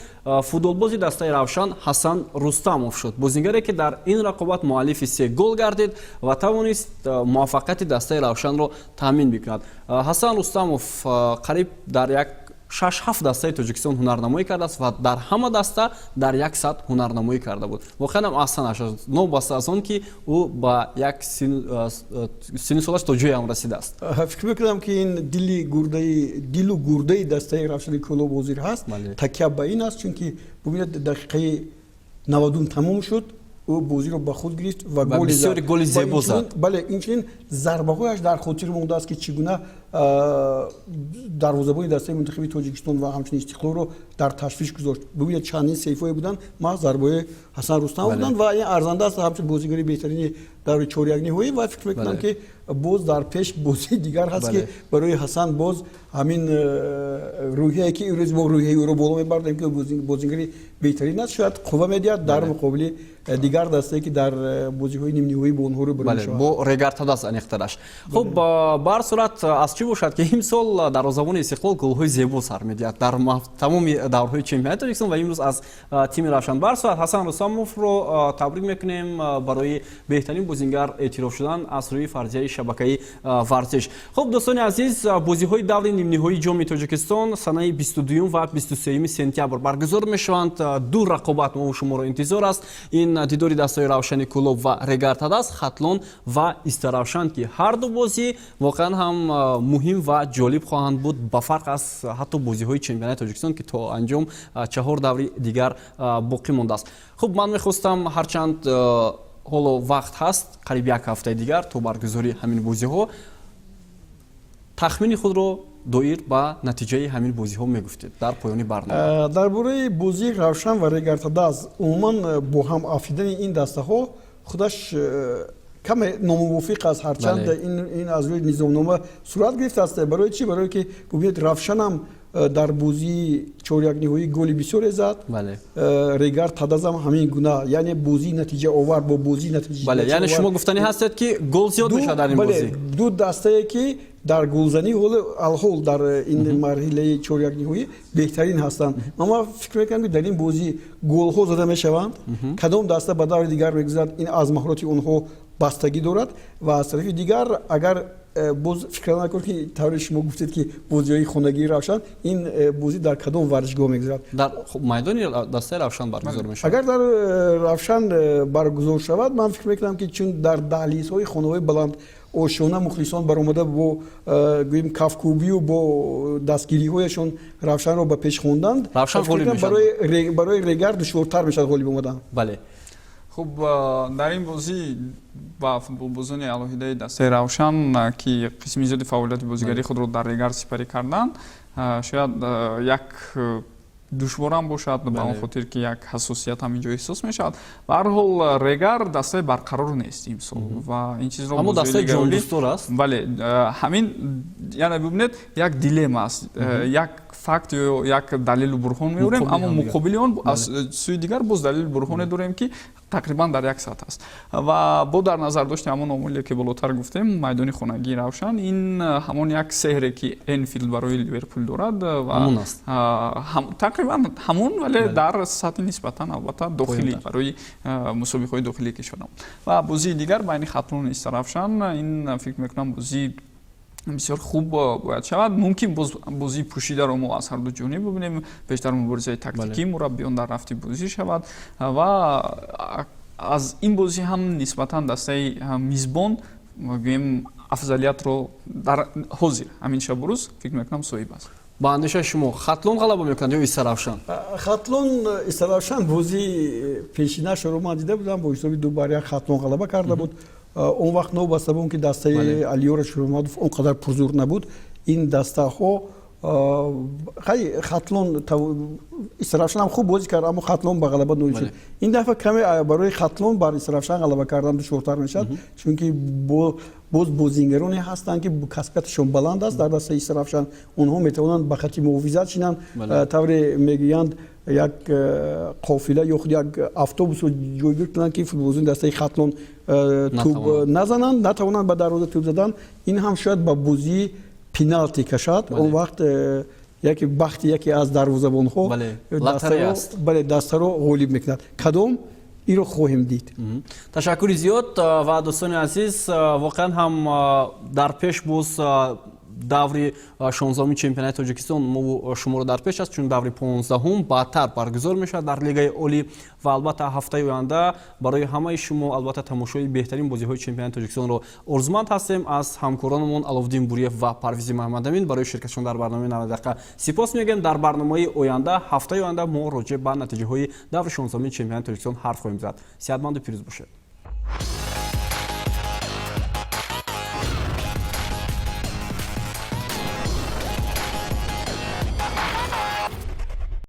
футболбози дастаи Равшан Ҳасан Рустамов шуд, бозингаре, ки дар ин рақобат муаллифи се гол гардид ва тавонист муваффақияти дастаи Равшанро таъмин бикунад. Ҳасан Рустамов қариб дар як шаш ҳафт дастаи Тоҷикистон ҳунарнамоӣ кардааст ва дар ҳама даста дар як сатҳ ҳунарнамоӣ карда буд. Воқеан ҳам аҳсан аст, новобаста аз он, ки ӯ ба як синну солаш то ҷое ҳам расидааст. Фикр мекунам, ки ин дили гурдаи дилу гурдаи дастаи Равшани Кӯлоб ҳозир ҳаст, такя ба ин аст, чунки бубинед, дақиқаи 90-ум тамом шуд, ӯ бозиро ба худ гирифт ва бисёри голи зебо зад. Бале, инчунин зарбаҳояш дар хотир мондааст, ки чӣ гуна дарвозабони дастаи мунтахаби Тоҷикистон ва ҳамчунин Истиқлолро дар ташвиш гузошт. Бубинед, чандин сейфҳое буданд, маҳз зарбаҳои Ҳасан Рустамов буданд ва ин арзанда аст ҳамчун бозигари беҳтарини. Даври чорякниҳоӣ ва фикр мекунам, ки боз дар пеш бозии дигар ҳаст, ки барои Ҳасан боз ҳамин рӯҳияе, ки имрӯз мо рӯҳияи ӯро боло мебардем, ки бозингари беҳтарин аст, шояд қувва медиҳад дар муқобили дигар дастае, ки дар бозиҳои нимниҳоӣ бо онҳо рӯбарӯ мешавад. Бо Регар-ТадАЗ, аниқтараш. Хуб, ба ҳар сурат, аз чӣ бошад, ки имсол дарвозабони Истиқлол голҳои зебо сар медиҳад дар тамоми даврҳои чемпионати Тоҷикистон ва имрӯз аз тими Равшан. Ба ҳар сурат, Ҳасан Рустамовро табрик мекунем барои беҳтарин бозингар эътироф шудан аз рӯи фарзияи шабакаи Варзиш. Хуб, дӯстони азиз, бозиҳои даври нимниҳоии Ҷоми Тоҷикистон санаи 22 ва 23 сентябр баргузор мешаванд. Ду рақобат мо шуморо интизор аст: ин дидори дастаи Равшани Кӯлоб ва Регар-ТадАЗ, Хатлон ва Истаравшан, ки ҳар ду бозӣ воқеан ҳам муҳим ва ҷолиб хоҳанд буд, ба фарқ аз ҳатто бозиҳои чемпионати Тоҷикистон, ки то анҷом чаҳор даври дигар боқӣ мондааст. Хуб, ман мехостам, ҳарчанд ҳоло вақт ҳаст, қариб як ҳафтаи дигар то баргузории ҳамин бозиҳо, тахмини худро доир ба натиҷаи ҳамин бозиҳо мегуфтед дар поёни барнома. Дар бораи бозии Равшан ва Регар-ТадАЗ, умуман бо ҳам афтидани ин дастаҳо худаш каме номувофиқ аст, ҳарчанд ин аз рӯи низомнома сурат гирифтааст. Барои чӣ? Барое ки бубинед, Равшанам дар бозии чорякниҳоӣ голи бисёре зад, Регар ТадАЗам ҳамин гуна, яъне бозии натиҷаовар бо бозии натиҷа. Яъне шумо гуфтанӣ ҳастед, ки гол зиёд мешавад дар ин бозӣ? Ду дастае, ки дар голзанӣ ҳоло алҳол дар ин марҳилаи чорякниҳоӣ беҳтарин ҳастанд. Ман фикр мекунам, ки дар ин бозӣ голҳо зада мешаванд. Кадом даста ба даври дигар мегузарад, ин аз маҳорати онҳо бастагӣ дорад. Ва аз тарафи дигар, агар боз фикр накун, ки тавре шумо гуфтед, ки бозиҳои хонагии Равшан, ин бозӣ дар кадом варзишгоҳ мегузарад? Дар майдони дастаи Равшан баргузор мешавад. Агар дар Равшан баргузор шавад, ман фикр мекунам, ки чун дар даҳлизҳои хонаҳои баланд ошёна мухлисон баромада, бо гӯем кафкӯбию бо дастгириҳояшон Равшанро ба пеш хонданд, барои Регар душвортар мешавад ғолиб омадан. Бале. Хуб, дар ин бозӣ ба футболбозони алоҳидаи дастаи Равшан, ки қисми зиёди фаъолияти бозигарии худро дар Регар сипарӣ карданд, шояд як душворам бошад, ба он хотир ки як ҳассосият ҳам инҷо эҳсос мешавад. Ба ҳар ҳол, Регар дастаи барқарор нест имсол ва ин чизро Аммо дастаи ҷондӯстдор аст. Бале, ҳамин, яъне бибинед, як дилемма аст: як факт ё як далелу бурҳон меорем, аммо муқобили он аз сӯи дигар боз далелу бурҳоне дорем, ки тақрибан дар як сатҳ аст. Ва бо дар назар дошти ҳамон омиле, ки болотар гуфтем, майдони хонагии Равшан, ин ҳамон як сеҳре, ки Энфилд барои Ливерпул дорад, ва тақрибан ҳамон, вале дар сатҳи нисбатан, албатта, дохилӣ, барои мусобиқаҳои дохилии кишварам. Ва бозии дигар байни Хатлон Истаравшан, ин фикр мекунам, бозии бисёр хуб бояд шавад. Мумкин боз бозии пӯшидаро мо аз ҳарду ҷониб бибинем, бештар муборизаи тактикӣ мураббиён дар рафти бозӣ шавад. Ва аз ин бозӣ ҳам нисбатан дастаи мизбон, гӯем, афзалиятро дар ҳозир, ҳамин шабу рӯз, фикр мекунам, соҳиб аст. Ба андешаи шумо, Хатлон ғалаба мекунад ё Истаравшан? Хатлон. Истаравшан бозии пешинашро ман дида будам, бо ҳисоби 2-1 Хатлон ғалаба карда буд. Он вақт новобаста ба он ки дастаи Алиёра Шурмадов он қадар пурзур набуд, ин дастаҳо хай Хатлон, Истаравшанам хуб бозӣ кард, аммо Хатлон ба ғалаба ноил шуд. Ин дафъа каме барои Хатлон бар Истаравшан ғалаба кардан душвортар мешавад, чунки боз бозингароне ҳастанд, ки касбияташон баланд аст дар дастаи Истаравшан. Онҳо метавонанд ба хати муҳофизат шинанд, тавре мегӯянд, як қофила ё худ як автобусро ҷойгир кунанд, ки футболбозони дастаи Хатлон тӯб назананд, натавонанд ба дарвоза тӯб задан. Ин ҳам шояд ба бозии пеналти кашад. Он вақт яке бахти яке аз дарвозабонҳо бале, дастаро ғолиб мекунад. Кадом, инро хоҳем дид. Ташаккури зиёд. Ва дӯстони азиз, воқеан ҳам дар пеш боз даври 16-уми чемпионати Тоҷикистон мо шуморо дар пеш аст, чун даври 15-ум баъдтар баргузор мешавад дар Лигаи Олӣ. Ва албатта, ҳафтаи оянда барои ҳамаи шумо, албатта, тамошои беҳтарин бозиҳои чемпионати Тоҷикистонро орзуманд ҳастем. Аз ҳамкоронамон Аловдин Буриев ва Парвизи Маҳаммадамин барои ширкатшон дар барномаи 90 дақиқа сипос мегӯем. Дар барномаи оянда, ҳафтаи оянда, мо роҷеъ ба натиҷаҳои даври 16-уми чемпионати Тоҷикистон ҳарф хоҳем зад. Сеҳатманду пирӯз бошед.